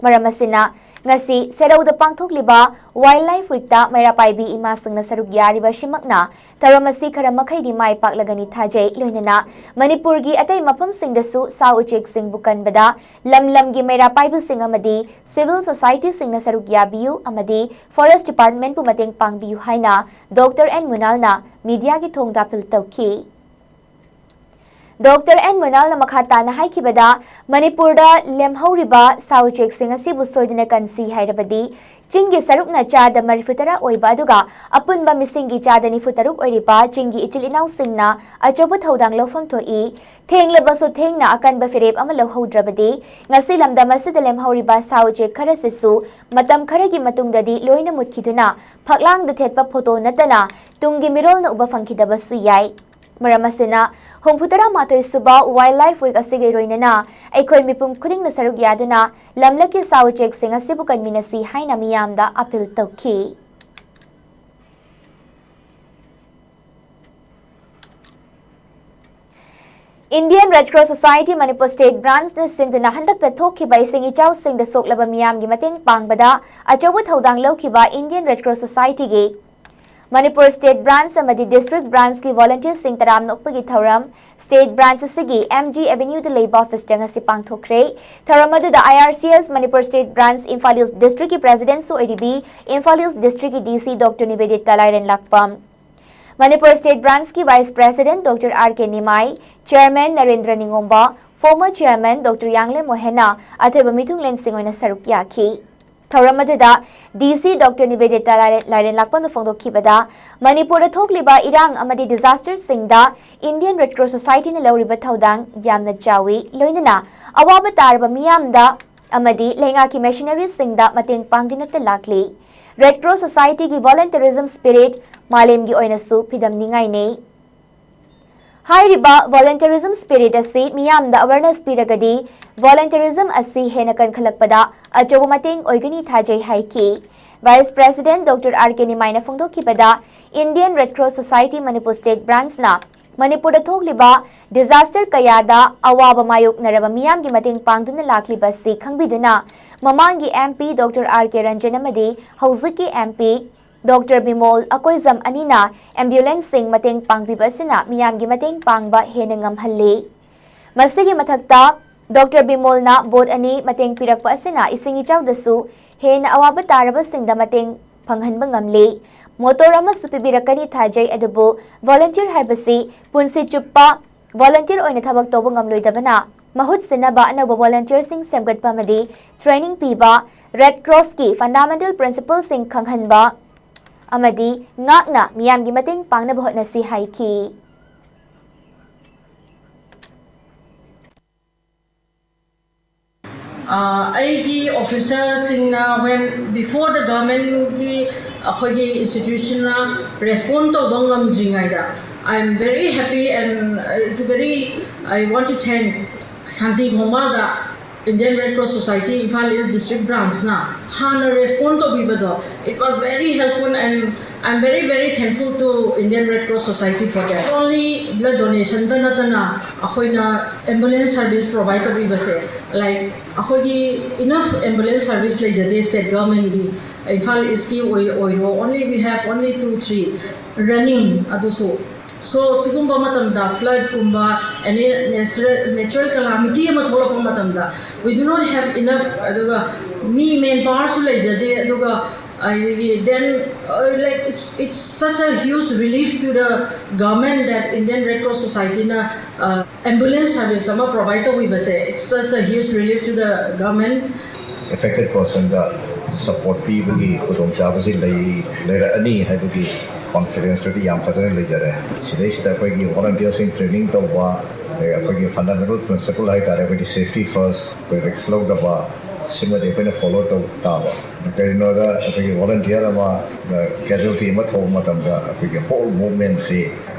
ꯃꯔꯝ ꯑꯁꯤꯅ, ꯉꯁꯤ ꯁꯦꯔꯧꯗ ꯄꯥꯡꯊꯣꯛꯂꯤꯕ ꯋꯥꯏꯜꯗ ꯂꯥꯏꯐ ꯋꯤꯛꯇ ꯃꯩꯔꯥ ꯄꯥꯏꯕꯤ ꯏꯃꯥꯁꯤꯡꯅ ꯁꯔꯨꯛ ꯌꯥꯔꯤꯕꯁꯤꯃꯛꯅ ꯊꯧꯔꯝ ꯑꯁꯤ ꯈꯔ ꯃꯈꯩꯗꯤ ꯃꯥꯏ ꯄꯥꯛꯂꯒꯅꯤ ꯊꯥꯖꯩ꯫ ꯂꯣꯏꯅꯅ ꯃꯅꯤꯄꯨꯔꯒꯤ ꯑꯇꯩ ꯃꯐꯝꯁꯤꯡꯗꯁꯨ ꯁꯥ ꯎꯆꯦꯛꯁꯤꯡꯕꯨ ꯀꯟꯕꯗ ꯂꯝ ꯂꯝꯒꯤ ꯃꯩꯔꯥ ꯄꯥꯏꯕꯁꯤꯡ ꯑꯃꯗꯤ ꯁꯤꯚꯤꯜ ꯁꯣꯁꯥꯏꯇꯤꯁꯤꯡꯅ ꯁꯔꯨꯛ ꯌꯥꯕꯤꯌꯨ ꯑꯃꯗꯤ ꯐꯣꯔꯦꯁ ꯗꯤꯄꯥꯔꯠꯃꯦꯟꯠꯄꯨ ꯃꯇꯦꯡ ꯄꯥꯡꯕꯤꯌꯨ ꯍꯥꯏꯅ ꯗꯣꯛꯇꯔ ꯑꯦꯟ ꯃꯨꯅꯥꯜꯅ ꯃꯤꯗꯤꯌꯥꯒꯤ ꯊꯣꯡꯗ ꯑꯄꯤꯜ ꯇꯧꯈꯤ꯫ ꯗꯣꯛꯇꯔ ꯑꯦꯟ ꯃꯨꯅꯥꯜꯅ ꯃꯈꯥ ꯇꯥꯅ ꯍꯥꯏꯈꯤꯕꯗ, ꯃꯅꯤꯄꯨꯔꯗ ꯂꯦꯝꯍꯧꯔꯤꯕ ꯁꯥ ꯎꯆꯦꯛꯁꯤꯡ ꯑꯁꯤꯕꯨ ꯁꯣꯏꯗꯅ ꯀꯟꯁꯤ ꯍꯥꯏꯔꯕꯗꯤ, ꯆꯤꯡꯒꯤ ꯁꯔꯨꯛꯅ ꯆꯥꯗ ꯃꯔꯤꯐꯨ ꯇꯔꯥ ꯑꯣꯏꯕ, ꯑꯗꯨꯒ ꯑꯄꯨꯟꯕ ꯃꯤꯁꯤꯡꯒꯤ ꯆꯥꯗ ꯅꯤꯐꯨ ꯇꯔꯨꯛ ꯑꯣꯏꯔꯤꯕ ꯆꯤꯡꯒꯤ ꯏꯆꯤꯜ ꯏꯅꯥꯎꯁꯤꯡꯅ ꯑꯆꯧꯕ ꯊꯧꯗꯥꯡ ꯂꯧꯐꯝ ꯊꯣꯛꯏ꯫ ꯊꯦꯡꯂꯕꯁꯨ ꯊꯦꯡꯅ ꯑꯀꯟꯕ ꯐꯤꯔꯦꯞ ꯑꯃ ꯂꯧꯍꯧꯗ꯭ꯔꯕꯗꯤ, ꯉꯁꯤ ꯂꯝꯗꯝ ꯑꯁꯤꯗ ꯂꯦꯝꯍꯧꯔꯤꯕ ꯁꯥ ꯎꯆꯦꯛ ꯈꯔꯁꯤꯁꯨ ꯃꯇꯝ ꯈꯔꯒꯤ ꯃꯇꯨꯡꯗꯗꯤ ꯂꯣꯏꯅ ꯃꯨꯠꯈꯤꯗꯨꯅ ꯐꯛꯂꯥꯡꯗ ꯊꯦꯠꯄ ꯐꯣꯇꯣ ꯅꯠꯇꯅ ꯇꯨꯡꯒꯤ ꯃꯤꯔꯣꯜꯅ ꯎꯕ ꯐꯪꯈꯤꯗꯕꯁꯨ ꯌꯥꯏ꯫ ꯃꯔꯝ ꯑꯁꯤꯅ, ꯍꯨꯝꯐꯨ ꯇꯔꯥ ꯃꯥꯊꯣꯏ ꯁꯨꯕ ꯋꯥꯏꯜꯗ ꯂꯥꯏꯐ ꯋꯤꯛ ꯑꯁꯤꯒ ꯂꯣꯏꯅꯅ ꯑꯩꯈꯣꯏ ꯃꯤꯄꯨꯝ ꯈꯨꯗꯤꯡꯅ ꯁꯔꯨꯛ ꯌꯥꯗꯨꯅ ꯂꯝꯂꯛꯀꯤ ꯁꯥ ꯎꯆꯦꯛꯁꯤꯡ ꯑꯁꯤꯕꯨ ꯀꯟꯃꯤꯟꯅꯁꯤ ꯍꯥꯏꯅ ꯃꯤꯌꯥꯝꯗ ꯑꯄꯤꯜ ꯇꯧꯈꯤ꯫ Indian Red Cross Society Manipur State Branch ꯅ ꯁꯤꯟꯗꯨꯅ ꯍꯟꯗꯛꯇ ꯊꯣꯛꯈꯤꯕ ꯏꯁꯤꯡ ꯏꯆꯥꯎꯁꯤꯡꯗ ꯁꯣꯛꯂꯕ ꯃꯤꯌꯥꯝꯒꯤ ꯃꯇꯦꯡ ꯄꯥꯡꯕꯗ ꯑꯆꯧꯕ ꯊꯧꯗꯥꯡ ꯂꯧꯈꯤꯕ Indian Red Cross Society ꯒꯤ ꯃꯅꯤꯄꯨꯔ State Branch ꯑꯃꯗꯤ District Branch ꯀꯤ volunteer ꯁꯤꯡ ꯇꯔꯥꯝꯅ ꯑꯣꯛꯄꯒꯤ ꯊꯧꯔꯝ State Branch ꯑꯁꯤꯒꯤ M G Avenue ꯗ ꯂꯩꯕ office ꯇ ꯉꯁꯤ ꯄꯥꯡꯊꯣꯛꯈ꯭ꯔꯦ꯫ ꯊꯧꯔꯝ ꯑꯗꯨꯗ I R C S Manipur State Branch Imphal East District ꯀꯤ president ꯁꯨ ꯑꯣꯏꯔꯤꯕꯤ ꯏꯝꯐꯥꯜ East District ꯀꯤ D C Doctor ꯅꯤꯕꯦꯗꯤꯇꯥ ꯂꯥꯏꯔꯦꯟꯂꯥꯛꯄꯝ, Manipur State Branch ꯀꯤ Vice President Doctor R K ꯅꯤꯃꯥꯏ, Chairman Narendra ꯅꯤꯉꯣꯝꯕ, former Chairman Doctor ꯌꯥꯡꯂꯦꯝ ꯃꯣꯍꯦꯟꯅ ꯑꯊꯣꯏꯕ ꯃꯤꯊꯨꯡꯂꯦꯟꯁꯤꯡ ꯑꯣꯏꯅ ꯁꯔꯨꯛ ꯌꯥꯈꯤ꯫ ꯊꯧꯔꯝ ꯑꯗꯨꯗ D C Doctor ꯅꯤꯕꯦꯗꯤꯇꯥ ꯂꯥꯏꯔꯦꯟ-, ꯂꯥꯏꯔꯦꯟꯂꯥꯛꯄꯝꯅ ꯐꯣꯡꯗꯣꯛꯈꯤꯕꯗ, ꯃꯅꯤꯄꯨꯔꯗ ꯊꯣꯛꯂꯤꯕ ꯏꯔꯥꯡ ꯑꯃꯗꯤ disaster ꯁꯤꯡꯗ Indian Red Cross Society ꯅ ꯂꯧꯔꯤꯕ ꯊꯧꯗꯥꯡ ꯌꯥꯝꯅ ꯆꯥꯎꯏ, ꯂꯣꯏꯅꯅ ꯑꯋꯥꯕ ꯇꯥꯔꯕ ꯃꯤꯌꯥꯝꯗ ꯑꯃꯗꯤ ꯂꯩꯉꯥꯛꯀꯤ machinery ꯁꯤꯡꯗ ꯃꯇꯦꯡ ꯄꯥꯡꯗꯨꯅꯇ ꯂꯥꯛꯂꯤ꯫ Red Cross Society ꯒꯤ volunteerism spirit ꯃꯥꯂꯦꯝꯒꯤ ꯑꯣꯏꯅꯁꯨ ꯐꯤꯗꯝꯅꯤꯡꯉꯥꯏꯅꯤ꯫ ꯍꯥꯏꯔꯤꯕ volunteerism spirit ꯑꯁꯤ ꯃꯤꯌꯥꯝꯗ awareness ꯄꯤꯔꯒꯗꯤ volunteerism ꯑꯁꯤ ꯍꯦꯟꯅ ꯀꯟꯈꯠꯂꯛꯄꯗ ꯑꯆꯧꯕ ꯃꯇꯦꯡ ꯑꯣꯏꯒꯅꯤ ꯊꯥꯖꯩ ꯍꯥꯏꯈꯤ꯫ Vice President Doctor R K ꯅꯤꯃꯥꯏꯅ ꯐꯣꯡꯗꯣꯛꯈꯤꯕꯗ, Indian Red Cross Society Manipur State Branchꯅ ꯃꯅꯤꯄꯨꯔꯗ ꯊꯣꯛꯂꯤꯕ disaster ꯀꯌꯥꯗ ꯑꯋꯥꯕ ꯃꯥꯌꯣꯛꯅꯔꯕ ꯃꯤꯌꯥꯝꯒꯤ ꯃꯇꯦꯡ ꯄꯥꯡꯗꯨꯅ ꯂꯥꯛꯂꯤꯕ ꯑꯁꯤ ꯈꯪꯕꯤꯗꯨꯅ, ꯃꯃꯥꯡꯒꯤ M P Doctor R K Ranjan ꯑꯃꯗꯤ ꯍꯧꯖꯤꯛꯀꯤ M P Doctor Bimol Akoijam ꯑꯅꯤꯅ ambulanceꯁꯤꯡ ꯃꯇꯦꯡ ꯄꯥꯡꯕꯤꯕ ꯑꯁꯤꯅ ꯃꯤꯌꯥꯝꯒꯤ ꯃꯇꯦꯡ ꯄꯥꯡꯕ ꯍꯦꯟꯅ ꯉꯝꯍꯜꯂꯤ꯫ ꯃꯁꯤꯒꯤ ꯃꯊꯛꯇ, Doctor ꯕꯤꯃꯣꯜꯅ boat ꯑꯅꯤ ꯃꯇꯦꯡ ꯄꯤꯔꯛꯄ ꯑꯁꯤꯅ ꯏꯁꯤꯡ ꯏꯆꯥꯎꯗꯁꯨ ꯍꯦꯟꯅ ꯑꯋꯥꯕ ꯇꯥꯔꯕꯁꯤꯡꯗ ꯃꯇꯦꯡ ꯐꯪꯍꯟꯕ ꯉꯝꯂꯤ꯫ Motor ꯑꯃꯁꯨ ꯄꯤꯕꯤꯔꯛꯀꯅꯤ ꯊꯥꯖꯩ, ꯑꯗꯨꯕꯨ volunteer ꯍꯥꯏꯕꯁꯤ ꯄꯨꯟꯁꯤ ꯆꯨꯞꯄ volunteer ꯑꯣꯏꯅ ꯊꯕꯛ ꯇꯧꯕ ꯉꯝꯂꯣꯏꯗꯕꯅ, ꯃꯍꯨꯠ ꯁꯤꯟꯅꯕ ꯑꯅꯧꯕ volunteerꯁꯤꯡ ꯁꯦꯝꯒꯠꯄ ꯑꯃꯗꯤ training ꯄꯤꯕ, Red Crossꯀꯤ fundamental principleꯁꯤꯡ ꯈꯪꯍꯟꯕ ꯑꯃꯗꯤ ꯉꯥꯛꯅ ꯃꯤꯌꯥꯝꯒꯤ ꯃꯇꯦꯡ ꯄꯥꯡꯅꯕ ꯍꯣꯠꯅꯁꯤ ꯍꯥꯏꯈꯤ꯫ ꯑ, ꯑꯩꯒꯤ officerꯁꯤꯡꯅ when before the governmentꯒꯤ ꯑꯩꯈꯣꯏꯒꯤ institutionꯅ respond ꯇꯧꯕ ꯉꯝꯗ꯭ꯔꯤꯉꯩꯗ, I am very happy and it's very, I want to thank Shanti ꯈꯣꯡꯕꯥꯜꯗ Indian Red Cross Society Imphal East District Branchꯅ ꯍꯥꯟꯅ respond ꯇꯧꯕꯤꯕꯗꯣ, it was very helpful and I'm very, very thankful to Indian Red Cross Society for that. Only blood donationꯗ ꯅꯠꯇꯅ ꯑꯩꯈꯣꯏꯅ ambulance service provide ꯇꯧꯕꯤꯕꯁꯦ, like, ꯑꯩꯈꯣꯏꯒꯤ enough ambulance service ꯂꯩꯖꯗꯦ state governmentꯒꯤ꯫ Imphal ꯏꯁꯀꯤ ꯑꯣꯏ-, ꯑꯣꯏꯔꯣ, only we have only two, three running ꯑꯗꯨꯁꯨ꯫ So, ꯁꯤꯒꯨꯝꯕ ꯃꯇꯝꯗ floodꯀꯨꯝꯕ, any natural, natural calamity ꯑꯃ ꯊꯣꯛꯂꯛꯄ ꯃꯇꯝꯗ, we do not have enough, ꯑꯗꯨꯒ ꯃꯤ manpowerꯁꯨ ꯂꯩꯖꯗꯦ, ꯑꯗꯨꯒ ꯑꯩꯒꯤ, then, uh, like, it's, it's such a huge relief to the government that Indian Red Cross Societyꯅ, uh, ambulance service ꯑꯃ provide ꯇꯧꯕꯤꯕꯁꯦ, it's such a huge relief to the government. Affected personꯗ support ꯄꯤꯕꯒꯤ ꯈꯨꯗꯣꯡꯆꯥꯕꯁꯤ ꯂꯩ-, ꯂꯩꯔꯛꯑꯅꯤ ꯍꯥꯏꯕꯒꯤ confidenceꯇꯗꯤ ꯌꯥꯝ ꯐꯖꯅ ꯂꯩꯖꯔꯦ꯫ ꯁꯤꯗꯩꯁꯤꯗ ꯑꯩꯈꯣꯏꯒꯤ volunteerꯁꯤꯡ training ꯇꯧꯕ, ꯑꯗꯩ ꯑꯩꯈꯣꯏꯒꯤ fundamental principle ꯍꯥꯏꯇꯥꯔꯦ, ꯑꯩꯈꯣꯏꯒꯤ safety first, ꯑꯩꯈꯣꯏ risk ꯂꯧꯗꯕ, ꯁꯤꯃꯗꯤ ꯑꯩꯈꯣꯏꯅ ꯐꯣꯂꯣ ꯇꯧ ꯇꯥꯕ꯫ ꯀꯔꯤꯒꯤꯅꯣꯗ ꯑꯩꯈꯣꯏꯒꯤ ꯚꯣꯂꯟꯇꯤꯌꯔ ꯑꯃ ꯀꯦꯖꯨꯋꯦꯂꯤꯇꯤ ꯑꯃ ꯊꯣꯛꯄ ꯃꯇꯝꯗ ꯑꯩꯈꯣꯏꯒꯤ ꯍꯣꯜ ꯃꯨꯚꯃꯦꯟꯁꯤ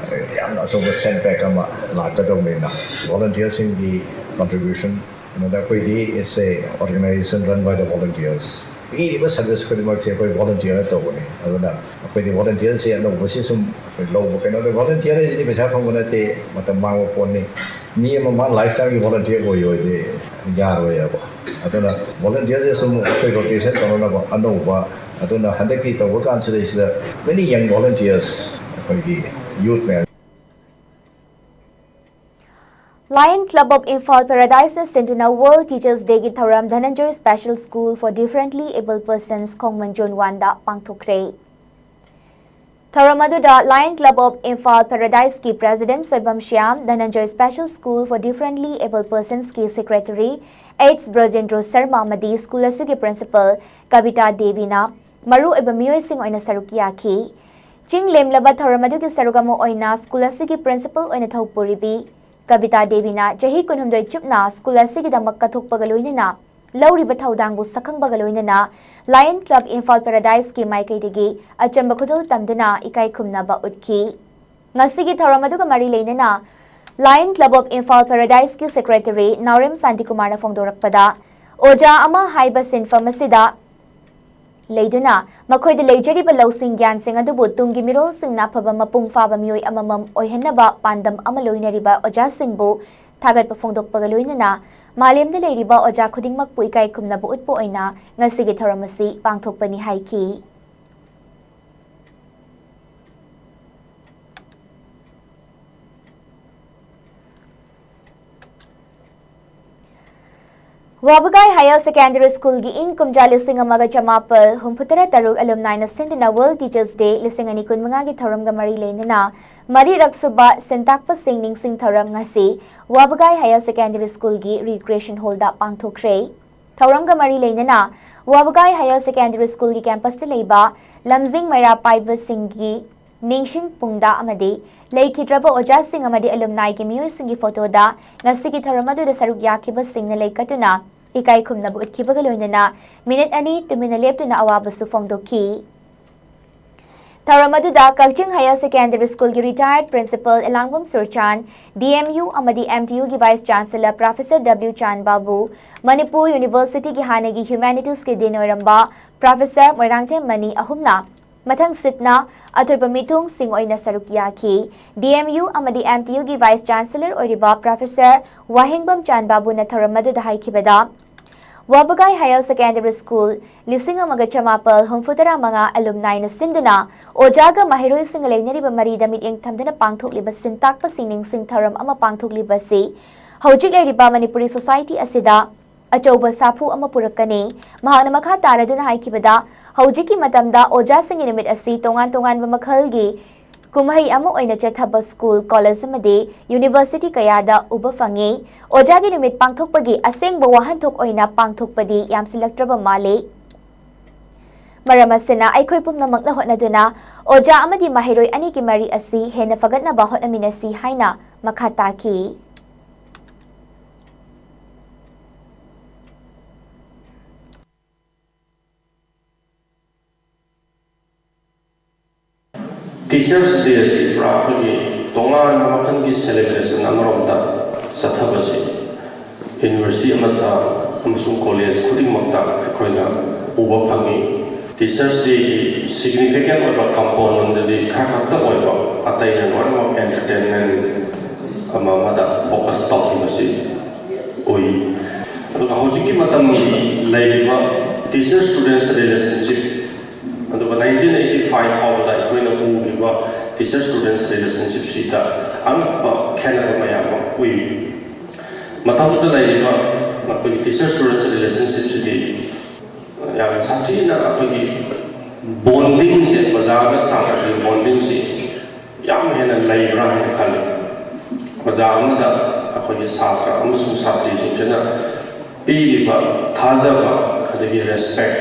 ꯌꯥꯝꯅ ꯑꯆꯧꯕ ꯁꯦꯠꯕꯦꯛ ꯑꯃ ꯂꯥꯛꯀꯗꯧꯕꯅꯤꯅ ꯚꯣꯂꯟꯇꯤꯌꯔꯁꯤꯡꯒꯤ ꯀꯟꯇ꯭ꯔꯤꯕ꯭ꯌꯨꯁꯟ, ꯀꯩꯅꯣꯗ ꯑꯩꯈꯣꯏꯗꯤ it's a organization run by the volunteers꯫ ꯄꯤꯔꯤꯕ ꯁꯥꯔꯚꯤꯁ ꯈꯨꯗꯤꯡꯃꯛꯁꯦ ꯑꯩꯈꯣꯏ ꯚꯣꯂꯟꯇꯤꯌꯔꯅ ꯇꯧꯕꯅꯤ꯫ ꯑꯗꯨꯅ ꯑꯩꯈꯣꯏꯗꯤ ꯚꯣꯂꯟꯇꯤꯌꯔꯁꯦ ꯑꯅꯧꯕꯁꯤ ꯁꯨꯝ ꯂꯧꯕ, ꯀꯩꯅꯣꯗ ꯚꯣꯂꯟꯇꯤꯌꯔ ꯍꯥꯏꯁꯤꯗꯤ ꯄꯩꯁꯥ ꯐꯪꯕ ꯅꯠꯇꯦ, ꯃꯇꯝ ꯃꯥꯡꯕ ꯄꯣꯠꯅꯤ꯫ ꯃꯤ ꯑꯃ ꯃꯥ ꯂꯥꯏꯐ ꯇꯥꯏꯝꯒꯤ ꯚꯣꯂꯟꯇꯤꯌꯔ ꯑꯣꯏꯌꯣ ꯍꯥꯏꯗꯤ ꯌꯥꯔꯣꯏꯕ꯫ ꯑꯗꯨꯅ ꯚꯣꯂꯟꯇꯤꯌꯔꯁꯦ ꯁꯨꯝ ꯑꯩꯈꯣꯏ ꯔꯣꯇꯦꯁꯟ ꯇꯧꯅꯅꯕ ꯑꯅꯧꯕ, ꯑꯗꯨꯅ ꯍꯟꯗꯛꯀꯤ ꯇꯧꯕ ꯀꯥꯟꯁꯤꯗꯩꯁꯤꯗ many young volunteers ꯑꯩꯈꯣꯏꯒꯤ ꯌꯨꯠ ꯃꯌꯥꯝ Lion Club of Imphal Paradiseꯅ ꯁꯤꯟꯗꯨꯅ World Teachers Dayꯒꯤ ꯊꯧꯔꯝ Dhananjoy Special School for Differently Abled Persons ꯈꯣꯡꯃꯟ Zone Oneꯗ ꯄꯥꯡꯊꯣꯛꯈ꯭ꯔꯦ꯫ ꯊꯧꯔꯝ ꯑꯗꯨꯗ Lion Club of Imphal Paradiseꯀꯤ President Soibam Shyam, Dhananjoy Special School for Differently Abled Personsꯀꯤ Secretary H ꯕ꯭ꯔꯖꯦꯟꯗ꯭ꯔꯣ Sharma ꯑꯃꯗꯤ ꯁ꯭ꯀꯨꯜ ꯑꯁꯤꯒꯤ Principal ꯀꯕꯤꯇꯥ ꯗꯦꯕꯤꯅ ꯃꯔꯨꯑꯣꯏꯕ ꯃꯤꯑꯣꯏꯁꯤꯡ ꯑꯣꯏꯅ ꯁꯔꯨꯛ ꯌꯥꯈꯤ꯫ ꯆꯤꯡ ꯂꯦꯝꯂꯕ ꯊꯧꯔꯝ ꯑꯗꯨꯒꯤ ꯁꯔꯨꯛ ꯑꯃ ꯑꯣꯏꯅ ꯁ꯭ꯀꯨꯜ ꯑꯁꯤꯒꯤ Principal ꯑꯣꯏꯅ ꯊꯧꯄꯨꯔꯤꯕꯤ ꯀꯕꯤꯇꯥ ꯗꯦꯕꯤꯅ ꯆꯍꯤ ꯀꯨꯟꯍꯨꯝꯗꯣꯏ ꯆꯨꯞꯅ ꯁ꯭ꯀꯨꯜ ꯑꯁꯤꯒꯤꯗꯃꯛ ꯀꯠꯊꯣꯛꯄꯒ ꯂꯣꯏꯅꯅ ꯂꯧꯔꯤꯕ ꯊꯧꯗꯥꯡꯕꯨ ꯁꯛꯈꯪꯕꯒ ꯂꯣꯏꯅꯅ Lion Club Imphal Paradiseꯀꯤ ꯃꯥꯏꯀꯩꯗꯒꯤ ꯑꯆꯝꯕ ꯈꯨꯗꯣꯜ ꯇꯝꯗꯨꯅ ꯏꯀꯥꯏ ꯈꯨꯝꯅꯕ ꯎꯠꯈꯤ꯫ ꯉꯁꯤꯒꯤ ꯊꯧꯔꯝ ꯑꯗꯨꯒ ꯃꯔꯤ ꯂꯩꯅꯅ Lion Club of Imphal Paradiseꯀꯤ Secretary ꯅꯥꯎꯔꯦꯝ ꯁꯥꯟꯇꯤꯀꯨꯃꯥꯔꯅ ꯐꯣꯡꯗꯣꯔꯛꯄꯗ, ꯑꯣꯖꯥ ꯑꯃ ꯍꯥꯏꯕ ꯁꯤꯟꯐꯝ ꯑꯁꯤꯗ ꯂꯩꯗꯨꯅ ꯃꯈꯣꯏꯗ ꯂꯩꯖꯔꯤꯕ ꯂꯧꯁꯤꯡ ꯒ꯭ꯌꯥꯟꯁꯤꯡ ꯑꯗꯨꯕꯨ ꯇꯨꯡꯒꯤ ꯃꯤꯔꯣꯜꯁꯤꯡꯅ ꯑꯐꯕ ꯃꯄꯨꯡ ꯐꯥꯕ ꯃꯤꯑꯣꯏ ꯑꯃꯃꯝ ꯑꯣꯏꯍꯟꯅꯕ ꯄꯥꯟꯗꯝ ꯑꯃ ꯂꯣꯏꯅꯔꯤꯕ ꯑꯣꯖꯥꯁꯤꯡꯕꯨ ꯊꯥꯒꯠꯄ ꯐꯣꯡꯗꯣꯛꯄꯒ ꯂꯣꯏꯅꯅ ꯃꯥꯂꯦꯝꯗ ꯂꯩꯔꯤꯕ ꯑꯣꯖꯥ ꯈꯨꯗꯤꯡꯃꯛꯄꯨ ꯏꯀꯥꯏ ꯈꯨꯝꯅꯕ ꯎꯠꯄ ꯑꯣꯏꯅ ꯉꯁꯤꯒꯤ ꯊꯧꯔꯝ ꯑꯁꯤ ꯄꯥꯡꯊꯣꯛꯄꯅꯤ ꯍꯥꯏꯈꯤ꯫ ꯋꯥꯕꯒꯥꯏ Higher Secondary Schoolꯒꯤ ꯏꯪ ꯀꯨꯝꯖꯥ ꯂꯤꯁꯤꯡ ꯑꯃꯒ ꯆꯃꯥꯄꯜ ꯍꯨꯝꯐꯨꯇꯔꯥ ꯇꯔꯨꯛ alumniꯅ ꯁꯤꯟꯗꯨꯅ World Teachers Day ꯂꯤꯁꯤꯡ ꯑꯅꯤ ꯀꯨꯟꯃꯉꯥꯒꯤ ꯊꯧꯔꯝꯒ ꯃꯔꯤ ꯂꯩꯅꯅ ꯃꯔꯤꯔꯛ ꯁꯨꯕ ꯁꯦꯟꯇꯥꯛꯄꯁꯤꯡ ꯅꯤꯡꯁꯤꯡ ꯊꯧꯔꯝ ꯉꯁꯤ ꯋꯥꯕꯒꯥꯏ Higher Secondary Schoolꯒꯤ Recreation Hallꯗ ꯄꯥꯡꯊꯣꯛꯈ꯭ꯔꯦ꯫ ꯊꯧꯔꯝꯒ ꯃꯔꯤ ꯂꯩꯅꯅ ꯋꯥꯕꯒꯥꯏ Higher Secondary Schoolꯒꯤ campusꯇ ꯂꯩꯕ ꯂꯝꯖꯤꯡ ꯃꯩꯔꯥ ꯄꯥꯏꯕꯁꯤꯡꯒꯤ ꯅꯤꯡꯁꯤꯡ ꯄꯨꯡꯗ ꯑꯃꯗꯤ ꯂꯩꯈꯤꯗ꯭ꯔꯕ ꯑꯣꯖꯥꯁꯤꯡ ꯑꯃꯗꯤ alumniꯒꯤ ꯃꯤꯑꯣꯏꯁꯤꯡꯒꯤ photoꯗ ꯉꯁꯤꯒꯤ ꯊꯧꯔꯝ ꯑꯗꯨꯗ ꯁꯔꯨꯛ ꯌꯥꯈꯤꯕꯁꯤꯡꯅ ꯂꯩꯀꯠꯇꯨꯅ ꯏꯀꯥꯏ ꯈꯨꯝꯅꯕ ꯎꯠꯈꯤꯕꯒ ꯂꯣꯏꯅꯅ ꯃꯤꯅꯤꯠ ꯑꯅꯤ ꯇꯨꯃꯤꯟꯅ ꯂꯦꯞꯇꯨꯅ ꯑꯋꯥꯕꯁꯨ ꯐꯣꯡꯗꯣꯛꯈꯤ꯫ ꯊꯧꯔꯝ ꯑꯗꯨꯗ ꯀꯛꯆꯤꯡ Higher Secondary School ꯒꯤ retired principal ꯑꯦꯂꯥꯡꯕꯝ ꯁꯨꯔꯆꯥꯟ, D M U ꯑꯃꯗꯤ M T U ꯒꯤ Vice Chancellor Professor W ꯆꯥꯟ ꯕꯥꯕꯨ, ꯃꯅꯤꯄꯨꯔ University ꯒꯤ ꯍꯥꯟꯅꯒꯤ Humanities ꯀꯤ Dean ꯑꯣꯏꯔꯝꯕ Professor ꯃꯣꯏꯔꯥꯡꯊꯦꯝ ꯃꯅꯤ ꯑꯍꯨꯝꯅ ꯃꯊꯪ ꯁꯤꯠꯅ ꯑꯊꯣꯏꯕ ꯃꯤꯊꯨꯡꯁꯤꯡ ꯑꯣꯏꯅ ꯁꯔꯨꯛ ꯌꯥꯈꯤ꯫ D M U ꯑꯃꯗꯤ M T U ꯒꯤ Vice Chancellor ꯑꯣꯏꯔꯤꯕ Professor ꯋꯥꯍꯦꯡꯕꯝ ꯆꯥꯟ ꯕꯥꯕꯨꯅ ꯊꯧꯔꯝ ꯑꯗꯨꯗ ꯍꯥꯏꯈꯤꯕꯗ, ꯋꯥꯕꯒꯥꯏ Higher Secondary School ꯂꯤꯁꯤꯡ ꯑꯃꯒ ꯆꯃꯥꯄꯜ ꯍꯨꯝꯐꯨꯇꯔꯥ ꯃꯉꯥ alumni ꯅ ꯁꯤꯟꯗꯨꯅ ꯑꯣꯖꯥꯒ ꯃꯍꯩꯔꯣꯏꯁꯤꯡꯒ ꯂꯩꯅꯔꯤꯕ ꯃꯔꯤꯗ ꯃꯤꯠꯌꯦꯡ ꯊꯝꯗꯨꯅ ꯄꯥꯡꯊꯣꯛꯂꯤꯕ ꯁꯤꯟꯇꯥꯛꯄꯁꯤꯡ ꯅꯤꯡꯁꯤꯡ ꯊꯧꯔꯝ ꯑꯃ ꯄꯥꯡꯊꯣꯛꯂꯤꯕꯁꯤ ꯍꯧꯖꯤꯛ ꯂꯩꯔꯤꯕ ꯃꯅꯤꯄꯨꯔꯤ society ꯑꯁꯤꯗ ꯑꯆꯧꯕ ꯁꯥꯐꯨ ꯑꯃ ꯄꯨꯔꯛꯀꯅꯤ꯫ ꯃꯍꯥꯛꯅ ꯃꯈꯥ ꯇꯥꯔꯗꯨꯅ ꯍꯥꯏꯈꯤꯕꯗ, ꯍꯧꯖꯤꯛꯀꯤ ꯃꯇꯝꯗ ꯑꯣꯖꯥꯁꯤꯡꯒꯤ ꯅꯨꯃꯤꯠ ꯑꯁꯤ ꯇꯣꯉꯥꯟ ꯇꯣꯉꯥꯟꯕ ꯃꯈꯜꯒꯤ ꯀꯨꯝꯍꯩ ꯑꯃ ꯑꯣꯏꯅ ꯆꯠꯊꯕ school, college ꯑꯃꯗꯤ university ꯀꯌꯥꯗ ꯎꯕ ꯐꯪꯉꯤ꯫ ꯑꯣꯖꯥꯒꯤ ꯅꯨꯃꯤꯠ ꯄꯥꯡꯊꯣꯛꯄꯒꯤ ꯑꯁꯦꯡꯕ ꯋꯥꯍꯟꯊꯣꯛ ꯑꯣꯏꯅ ꯄꯥꯡꯊꯣꯛꯄꯗꯤ ꯌꯥꯝꯁꯤꯜꯂꯛꯇ꯭ꯔꯕ ꯃꯥꯜꯂꯤ꯫ ꯃꯔꯝ ꯑꯁꯤꯅ ꯑꯩꯈꯣꯏ ꯄꯨꯝꯅꯃꯛꯅ ꯍꯣꯠꯅꯗꯨꯅ ꯑꯣꯖꯥ ꯑꯃꯗꯤ ꯃꯍꯩꯔꯣꯏ ꯑꯅꯤꯒꯤ ꯃꯔꯤ ꯑꯁꯤ ꯍꯦꯟꯅ ꯐꯒꯠꯅꯕ ꯍꯣꯠꯅꯃꯤꯟꯅꯁꯤ ꯍꯥꯏꯅ ꯃꯈꯥ ꯇꯥꯈꯤ꯫ Teachers Day ꯑꯁꯤ ꯄꯨꯔꯥ ꯑꯩꯈꯣꯏꯒꯤ ꯇꯣꯉꯥꯟꯕ ꯃꯈꯜꯒꯤ celebration ꯑꯃꯔꯣꯝꯗ ꯆꯠꯊꯕꯁꯤ university ꯑꯃꯗ ꯑꯃꯁꯨꯡ college ꯈꯨꯗꯤꯡꯃꯛꯇ ꯑꯩꯈꯣꯏꯅ ꯎꯕ ꯐꯪꯉꯤ꯫ Teachers Day ꯒꯤ significant ꯑꯣꯏꯕ component ꯑꯗꯨꯗꯤ ꯈꯔ ꯈꯛꯇ ꯑꯣꯏꯕ, ꯑꯇꯩꯅ ꯂꯣꯏꯅꯃꯛ entertainment ꯑꯃ ꯑꯃꯗ focus ꯇꯧꯈꯤꯕꯁꯤ ꯎꯏ꯫ ꯑꯗꯨꯒ ꯍꯧꯖꯤꯛꯀꯤ ꯃꯇꯝꯒꯤ ꯂꯩꯔꯤꯕ teacher students relationship, ꯑꯗꯨꯒ nineteen eighty five ꯐꯥꯎꯕꯗ ꯑꯩꯈꯣꯏꯅ ꯎꯈꯤꯕ teacher students relationship ꯁꯤꯗ ꯑꯉꯛꯄ ꯈꯦꯠꯅꯕ ꯃꯌꯥꯝ ꯑꯃ ꯎꯏ꯫ ꯃꯇꯝꯗꯨꯗ ꯂꯩꯔꯤꯕ ꯑꯩꯈꯣꯏꯒꯤ teacher students relationship ꯁꯤꯗꯤ ꯌꯥꯝꯅ ꯁꯥꯊꯤꯅ ꯑꯩꯈꯣꯏꯒꯤ bonding ꯁꯦ, ꯑꯣꯖꯥꯒ ꯁꯥꯇ꯭ꯔꯒꯤ bonding ꯁꯤ ꯌꯥꯝ ꯍꯦꯟꯅ ꯂꯩꯕ꯭ꯔꯥ ꯍꯥꯏꯅ ꯈꯜꯂꯤ꯫ ꯑꯣꯖꯥ ꯑꯃꯗ ꯑꯩꯈꯣꯏꯒꯤ ꯁꯥꯇ꯭ꯔ ꯑꯃꯁꯨꯡ ꯁꯥꯇ꯭ꯔꯤꯁꯤꯡꯁꯤꯅ ꯄꯤꯔꯤꯕ ꯊꯥꯖꯕ, ꯑꯗꯒꯤ respect,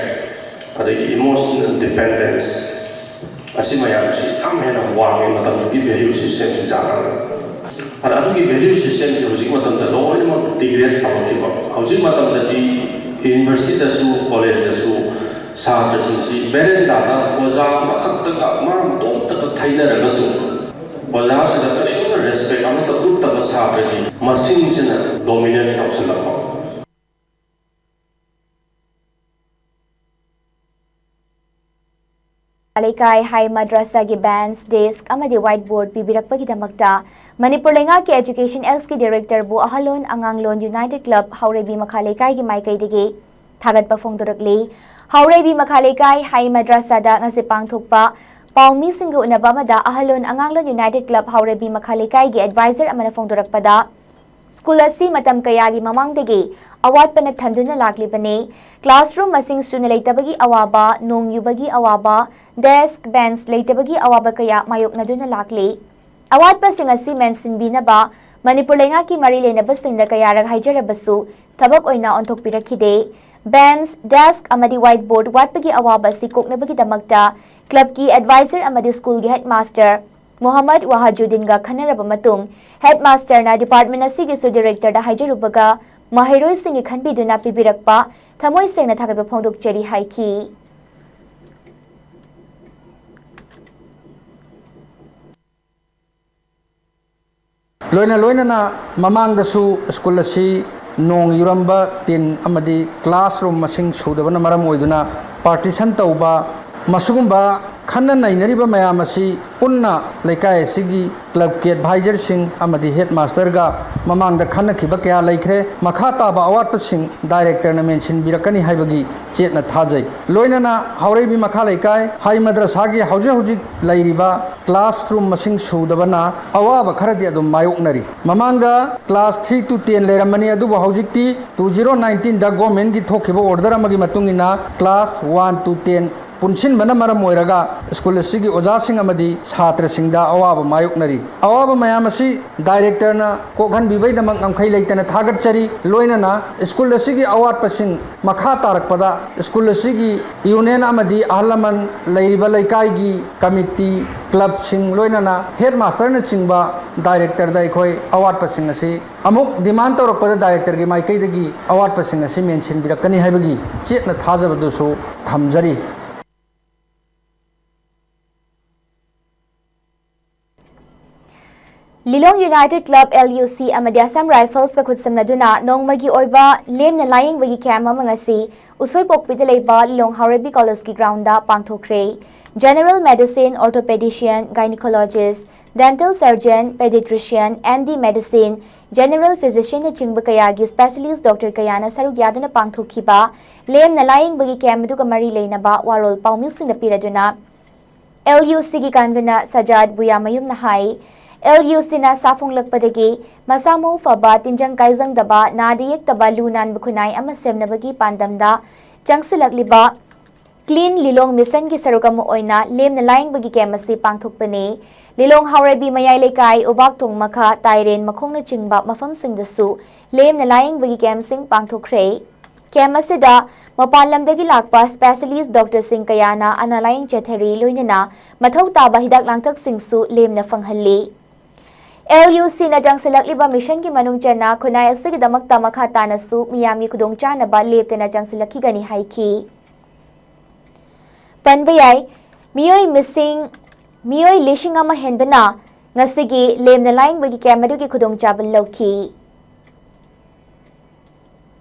ꯑꯗꯒꯤ emotional dependence, ꯑꯁꯤ ꯃꯌꯥꯝꯁꯤ ꯌꯥꯝ ꯍꯦꯟꯅ ꯋꯥꯡꯉꯤ ꯃꯇꯝꯗꯨꯒꯤ value system ꯁꯤ ꯆꯥꯟꯅꯔꯒ꯫ ꯑꯗꯨꯒꯤ ꯚꯦꯂ꯭ꯌꯨ ꯁꯤꯁꯇꯦꯝꯁꯤ ꯍꯧꯖꯤꯛ ꯃꯇꯝꯗ ꯂꯣꯏꯅꯃꯛ ꯗꯤꯒ꯭ꯔꯦꯗ ꯇꯧꯔꯛꯈꯤꯕ꯫ ꯍꯧꯖꯤꯛ ꯃꯇꯝꯗꯗꯤ ꯌꯨꯅꯤꯚꯔꯁꯤꯇꯤꯗꯁꯨ, ꯀꯣꯂꯦꯖꯇꯁꯨ ꯁꯥꯇ꯭ꯔꯁꯤꯡꯁꯤ ꯕꯦꯔꯦꯟꯗꯥꯗ ꯑꯣꯖꯥ ꯑꯃꯈꯛꯇꯒ, ꯃꯥ ꯃꯇꯣꯝꯇꯒ ꯊꯩꯅꯔꯒꯁꯨ, ꯑꯣꯖꯥꯁꯤꯗ ꯀꯔꯤꯒꯨꯝꯕ ꯔꯦꯁꯄꯦꯛ ꯑꯃꯠꯇ ꯎꯠꯇꯕ ꯁꯥꯇ꯭ꯔꯒꯤ ꯃꯁꯤꯡꯁꯤꯅ ꯗꯣꯃꯤꯅꯦꯠ ꯇꯧꯁꯤꯜꯂꯛꯄ꯫ ꯂꯩꯀꯥꯏ ꯍꯥꯏ ꯃꯗ꯭ꯔꯁꯥꯒꯤ ꯕꯦꯟꯆ, ꯗꯦꯁ꯭ꯛ ꯑꯃꯗꯤ ꯋꯥꯏꯠ ꯕꯣꯔꯗ ꯄꯤꯕꯤꯔꯛꯄꯒꯤꯗꯃꯛꯇ ꯃꯅꯤꯄꯨꯔ ꯂꯩꯉꯥꯛꯀꯤ ꯑꯦꯖꯨꯀꯦꯁꯟ ꯑꯦꯜꯁꯀꯤ ꯗꯤꯔꯦꯛꯇꯔꯕꯨ ꯑꯍꯜꯂꯣꯟ ꯑꯉꯥꯡꯂꯣꯟ ꯌꯨꯅꯥꯏꯇꯦꯗ ꯀ꯭ꯂꯕ ꯍꯥꯎꯔꯩꯕꯤ ꯃꯈꯥ ꯂꯩꯀꯥꯏꯒꯤ ꯃꯥꯏꯀꯩꯗꯒꯤ ꯊꯥꯒꯠꯄ ꯐꯣꯡꯗꯣꯔꯛꯂꯤ꯫ ꯍꯥꯎꯔꯩꯕꯤ ꯃꯈꯥ ꯂꯩꯀꯥꯏ ꯍꯥꯏ ꯃꯗ꯭ꯔꯁꯥꯗ ꯉꯁꯤ ꯄꯥꯡꯊꯣꯛꯄ ꯄꯥꯎꯃꯤꯁꯤꯡꯒ ꯎꯅꯕ ꯑꯃꯗ ꯑꯍꯜꯂꯣꯟ ꯑꯉꯥꯡꯂꯣꯟ ꯌꯨꯅꯥꯏꯇꯦꯗ ꯀ꯭ꯂꯕ ꯍꯥꯎꯔꯩꯕꯤ ꯃꯈꯥ ꯂꯩꯀꯥꯏꯒꯤ ꯑꯦꯗꯚꯥꯏꯖꯔ ꯑꯃꯅ ꯐꯣꯡꯗꯣꯔꯛꯄꯗ, ꯁ꯭ꯀꯨꯜ ꯑꯁꯤ ꯃꯇꯝ ꯀꯌꯥꯒꯤ ꯃꯃꯥꯡꯗꯒꯤ ꯑꯋꯥꯠꯄꯅ ꯊꯟꯗꯨꯅ ꯂꯥꯛꯂꯤꯕꯅꯤ꯫ ꯀ꯭ꯂꯥꯁꯔꯨꯝ ꯃꯁꯤꯡ ꯁꯨꯅ ꯂꯩꯇꯕꯒꯤ ꯑꯋꯥꯕ, ꯅꯣꯡ ꯌꯨꯕꯒꯤ ꯑꯋꯥꯕ, ꯗꯦꯁ꯭ꯛ, ꯕꯦꯟꯆ ꯂꯩꯇꯕꯒꯤ ꯑꯋꯥꯕ ꯀꯌꯥ ꯃꯥꯌꯣꯛꯅꯗꯨꯅ ꯂꯥꯛꯂꯤ꯫ ꯑꯋꯥꯠꯄꯁꯤꯡ ꯑꯁꯤ ꯃꯦꯟꯁꯤꯟꯕꯤꯅꯕ ꯃꯅꯤꯄꯨꯔ ꯂꯩꯉꯥꯛꯀꯤ ꯃꯔꯤ ꯂꯩꯅꯕꯁꯤꯡꯗ ꯀꯌꯥꯔꯛ ꯍꯥꯏꯖꯔꯕꯁꯨ ꯊꯕꯛ ꯑꯣꯏꯅ ꯑꯣꯟꯊꯣꯛꯄꯤꯔꯛꯈꯤꯗꯦ꯫ ꯕꯦꯟꯆ, ꯗꯦꯁ꯭ꯛ ꯑꯃꯗꯤ ꯋꯥꯏꯠ ꯕꯣꯔꯗ ꯋꯥꯠꯄꯒꯤ ꯑꯋꯥꯕ ꯑꯁꯤ ꯀꯣꯛꯅꯕꯒꯤꯗꯃꯛꯇ ꯀ꯭ꯂꯕꯀꯤ ꯑꯦꯗꯚꯥꯏꯖꯔ ꯑꯃꯗꯤ ꯁ꯭ꯀꯨꯜꯒꯤ ꯍꯦꯗꯃꯥꯁꯇꯔ ꯃꯣꯍꯝꯃꯗ ꯋꯥꯍꯖꯨꯗꯤꯟꯒ ꯈꯟꯅꯔꯕ ꯃꯇꯨꯡ, ꯍꯦꯗꯃꯥꯁꯇꯔꯅ ꯗꯤꯄꯥꯔꯠꯃꯦꯟ ꯑꯁꯤꯒꯤꯁꯨ ꯗꯤꯔꯦꯛꯇꯔꯗ ꯍꯥꯏꯖꯔꯨꯕꯒ, ꯃꯍꯩꯔꯣꯏꯁꯤꯡꯒꯤ ꯈꯟꯕꯤꯗꯨꯅ ꯄꯤꯕꯤꯔꯛꯄ ꯊꯃꯣꯏ ꯁꯦꯡꯅ ꯊꯥꯒꯠꯄ ꯐꯣꯡꯗꯣꯛꯆꯔꯤ ꯍꯥꯏꯈꯤ꯫ ꯂꯣꯏꯅ ꯂꯣꯏꯅꯅ ꯃꯃꯥꯡꯗꯁꯨ ꯁ꯭ꯀꯨꯜ ꯑꯁꯤ ꯅꯣꯡ ꯌꯨꯔꯝꯕ, ꯇꯤꯟ ꯑꯃꯗꯤ ꯀ꯭ꯂꯥꯁꯔꯨꯝ ꯃꯁꯤꯡ ꯁꯨꯗꯕꯅ ꯃꯔꯝ ꯑꯣꯏꯗꯨꯅ ꯄꯥꯔꯇꯤꯁꯟ ꯇꯧꯕ, ꯃꯁꯤꯒꯨꯝꯕ ꯈꯟꯅ ꯅꯩꯅꯔꯤꯕ ꯃꯌꯥꯝ ꯑꯁꯤ ꯄꯨꯟꯅ ꯂꯩꯀꯥꯏ ꯑꯁꯤꯒꯤ ꯀ꯭ꯂꯕꯀꯤ ꯑꯦꯗꯚꯥꯏꯖꯔꯁꯤꯡ ꯑꯃꯗꯤ ꯍꯦꯗꯃꯥꯁꯇꯔꯒ ꯃꯃꯥꯡꯗ ꯈꯟꯅꯈꯤꯕ ꯀꯌꯥ ꯂꯩꯈ꯭ꯔꯦ꯫ ꯃꯈꯥ ꯇꯥꯕ ꯑꯋꯥꯠꯄꯁꯤꯡ ꯗꯥꯏꯔꯦꯛꯇꯔꯅ ꯃꯦꯟꯁꯤꯟꯕꯤꯔꯛꯀꯅꯤ ꯍꯥꯏꯕꯒꯤ ꯆꯦꯠꯅ ꯊꯥꯖꯩ꯫ ꯂꯣꯏꯅꯅ ꯍꯥꯎꯔꯩꯕꯤ ꯃꯈꯥ ꯂꯩꯀꯥꯏ ꯍꯥꯏ ꯃꯗ꯭ꯔꯁꯥꯒꯤ ꯍꯧꯖꯤꯛ ꯍꯧꯖꯤꯛ ꯂꯩꯔꯤꯕ ꯀ꯭ꯂꯥꯁꯔꯨꯝ ꯃꯁꯤꯡ ꯁꯨꯗꯕꯅ ꯑꯋꯥꯕ ꯈꯔꯗꯤ ꯑꯗꯨꯝ ꯃꯥꯌꯣꯛꯅꯔꯤ꯫ ꯃꯃꯥꯡꯗ ꯀ꯭ꯂꯥꯁ three to ten ꯂꯩꯔꯝꯕꯅꯤ, ꯑꯗꯨꯕꯨ ꯍꯧꯖꯤꯛꯇꯤ two zero nineteen ꯗ ꯒꯣꯔꯃꯦꯟꯒꯤ ꯊꯣꯛꯈꯤꯕ ꯑꯣꯔꯗꯔ ꯑꯃꯒꯤ ꯃꯇꯨꯡ ꯏꯟꯅ ꯀ꯭ꯂꯥꯁ one to ten ꯄꯨꯟꯁꯤꯟꯕꯅ ꯃꯔꯝ ꯑꯣꯏꯔꯒ ꯁ꯭ꯀꯨꯜ ꯑꯁꯤꯒꯤ ꯑꯣꯖꯥꯁꯤꯡ ꯑꯃꯗꯤ ꯁꯥꯇ꯭ꯔꯁꯤꯡꯗ ꯑꯋꯥꯕ ꯃꯥꯌꯣꯛꯅꯔꯤ꯫ ꯑꯋꯥꯕ ꯃꯌꯥꯝ ꯑꯁꯤ ꯗꯥꯏꯔꯦꯛꯇꯔꯅ ꯀꯣꯛꯍꯟꯕꯤꯕꯩꯗꯃꯛ ꯉꯝꯈꯩ ꯂꯩꯇꯅ ꯊꯥꯒꯠꯆꯔꯤ꯫ ꯂꯣꯏꯅꯅ ꯁ꯭ꯀꯨꯜ ꯑꯁꯤꯒꯤ ꯑꯋꯥꯠꯄꯁꯤꯡ ꯃꯈꯥ ꯇꯥꯔꯛꯄꯗ ꯁ꯭ꯀꯨꯜ ꯑꯁꯤꯒꯤ ꯌꯨꯅꯤꯌꯟ ꯑꯃꯗꯤ ꯑꯍꯜ ꯂꯃꯟ, ꯂꯩꯔꯤꯕ ꯂꯩꯀꯥꯏꯒꯤ ꯀꯃꯤꯇꯤ, ꯀ꯭ꯂꯕꯁꯤꯡ, ꯂꯣꯏꯅꯅ ꯍꯦꯗ ꯃꯥꯁꯇꯔꯅꯆꯤꯡꯕ ꯗꯥꯏꯔꯦꯛꯇꯔꯗ ꯑꯩꯈꯣꯏ ꯑꯋꯥꯠꯄꯁꯤꯡ ꯑꯁꯤ ꯑꯃꯨꯛ ꯗꯤꯃꯥꯟ ꯇꯧꯔꯛꯄꯗ ꯗꯥꯏꯔꯦꯛꯇꯔꯒꯤ ꯃꯥꯏꯀꯩꯗꯒꯤ ꯑꯋꯥꯠꯄꯁꯤꯡ ꯑꯁꯤ ꯃꯦꯟꯁꯤꯟꯕꯤꯔꯛꯀꯅꯤ ꯍꯥꯏꯕꯒꯤ ꯆꯦꯠꯅ ꯊꯥꯖꯕꯗꯨꯁꯨ ꯊꯝꯖꯔꯤ꯫ ꯂꯤꯂꯣꯡ ꯌꯨꯅꯥꯏꯇꯦꯗ ꯀ꯭ꯂꯕ, ꯑꯦꯜ ꯌꯨ ꯁꯤ, ꯑꯃꯗꯤ ꯑꯁꯥꯝ ꯔꯥꯏꯐꯜꯁꯀ ꯈꯨꯠꯁꯝꯅꯗꯨꯅ ꯅꯣꯡꯃꯒꯤ ꯑꯣꯏꯕ ꯂꯦꯝꯅ ꯂꯥꯌꯦꯡꯕꯒꯤ ꯀꯦꯝꯞ ꯑꯃ ꯉꯁꯤ ꯎꯁꯣꯏꯄꯣꯛꯄꯤꯗ ꯂꯩꯕ ꯂꯤꯂꯣꯡ ꯍꯥꯎꯔꯩꯕꯤ ꯀꯣꯂꯦꯖꯀꯤ ꯒ꯭ꯔꯥꯎꯟꯗ ꯄꯥꯡꯊꯣꯛꯈ꯭ꯔꯦ꯫ General medicine, orthopaedician, gynaecologist, dental surgeon, paediatrician, M D medicine, general ꯐꯤꯖꯤꯁꯤꯌꯟꯅꯆꯤꯡꯕ ꯀꯌꯥꯒꯤ ꯁ꯭ꯄꯦꯁꯤꯌꯦꯂꯤꯁ꯭ꯠ ꯗꯣꯛꯇꯔ ꯀꯌꯥꯅ ꯁꯔꯨꯛ ꯌꯥꯗꯨꯅ ꯄꯥꯡꯊꯣꯛꯈꯤꯕ ꯂꯦꯝꯅ ꯂꯥꯌꯦꯡꯕꯒꯤ ꯀꯦꯝꯞ ꯑꯗꯨꯒ ꯃꯔꯤ ꯂꯩꯅꯕ ꯋꯥꯔꯣꯜ ꯄꯥꯎꯃꯤꯁꯤꯡꯗ ꯄꯤꯔꯗꯨꯅ ꯑꯦꯜ ꯌꯨ ꯁꯤꯒꯤ ꯀꯟꯚꯤꯅꯔ ꯁꯖꯥꯗ ꯕꯨꯌꯥꯃꯌꯨꯝꯅ ꯍꯥꯏ, ꯑꯦꯜ ꯌꯨ ꯁꯤꯅ ꯁꯥꯐꯣꯡꯂꯛꯄꯗꯒꯤ ꯃꯁꯥ ꯃꯎ ꯐꯕ, ꯇꯤꯟꯖꯪ ꯀꯥꯏꯖꯪꯗꯕ, ꯅꯥꯗ ꯌꯦꯛꯇꯕ, ꯂꯨ ꯅꯥꯟꯕ ꯈꯨꯟꯅꯥꯏ ꯑꯃ ꯁꯦꯝꯅꯕꯒꯤ ꯄꯥꯟꯗꯝꯗ ꯆꯪꯁꯤꯜꯂꯛꯂꯤꯕ ꯀ꯭ꯂꯤꯟ ꯂꯤꯂꯣꯡ ꯃꯤꯁꯟꯒꯤ ꯁꯔꯨꯛ ꯑꯃ ꯑꯣꯏꯅ ꯂꯦꯝꯅ ꯂꯥꯌꯦꯡꯕꯒꯤ ꯀꯦꯝꯞ ꯑꯁꯤ ꯄꯥꯡꯊꯣꯛꯄꯅꯤ꯫ ꯂꯤꯂꯣꯡ ꯍꯥꯎꯔꯩꯕꯤ ꯃꯌꯥꯏ ꯂꯩꯀꯥꯏ, ꯎꯕꯥꯛꯊꯣꯡ ꯃꯈꯥ, ꯇꯥꯏꯔꯦꯟ ꯃꯈꯣꯡꯅꯆꯤꯡꯕ ꯃꯐꯝꯁꯤꯡꯗꯁꯨ ꯂꯦꯝꯅ ꯂꯥꯌꯦꯡꯕꯒꯤ ꯀꯦꯝꯞꯁꯤꯡ ꯄꯥꯡꯊꯣꯛꯈ꯭ꯔꯦ꯫ ꯀꯦꯝꯞ ꯑꯁꯤꯗ ꯃꯄꯥꯟ ꯂꯝꯗꯒꯤ ꯂꯥꯛꯄ ꯁ꯭ꯄꯦꯁꯤꯌꯦꯂꯤꯁ꯭ꯠ ꯗꯣꯛꯇꯔꯁꯤꯡ ꯀꯌꯥꯅ ꯑꯅꯥ ꯂꯥꯌꯦꯡ ꯆꯠꯊꯔꯤ, ꯂꯣꯏꯅꯅ ꯃꯊꯧ ꯇꯥꯕ ꯍꯤꯗꯥꯛ ꯂꯥꯡꯊꯛꯁꯤꯡꯁꯨ ꯂꯦꯝꯅ ꯐꯪꯍꯜꯂꯤ꯫ ꯑꯦꯜ ꯌꯨ ꯁꯤꯅ ꯆꯪꯁꯤꯜꯂꯛꯂꯤꯕ ꯃꯤꯁꯟꯒꯤ ꯃꯅꯨꯡ ꯆꯟꯅ ꯈꯨꯟꯅꯥꯏ ꯑꯁꯤꯒꯤꯗꯃꯛꯇ ꯃꯈꯥ ꯇꯥꯅꯁꯨ ꯃꯤꯌꯥꯝꯒꯤ ꯈꯨꯗꯣꯡꯆꯥꯅꯕ ꯂꯦꯞꯇꯅ ꯆꯪꯁꯤꯜꯂꯛꯈꯤꯒꯅꯤ ꯍꯥꯏꯈꯤ꯫ ꯄꯟꯕ ꯌꯥꯏ, ꯃꯤꯑꯣꯏ ꯃꯁꯤꯡ, ꯃꯤꯑꯣꯏ ꯂꯤꯁꯤꯡ ꯑꯃ ꯍꯦꯟꯕꯅ ꯉꯁꯤꯒꯤ ꯂꯦꯝꯅ ꯂꯥꯌꯦꯡꯕꯒꯤ ꯀꯦꯝꯞ ꯑꯗꯨꯒꯤ ꯈꯨꯗꯣꯡꯆꯥꯕ ꯂꯧꯈꯤ꯫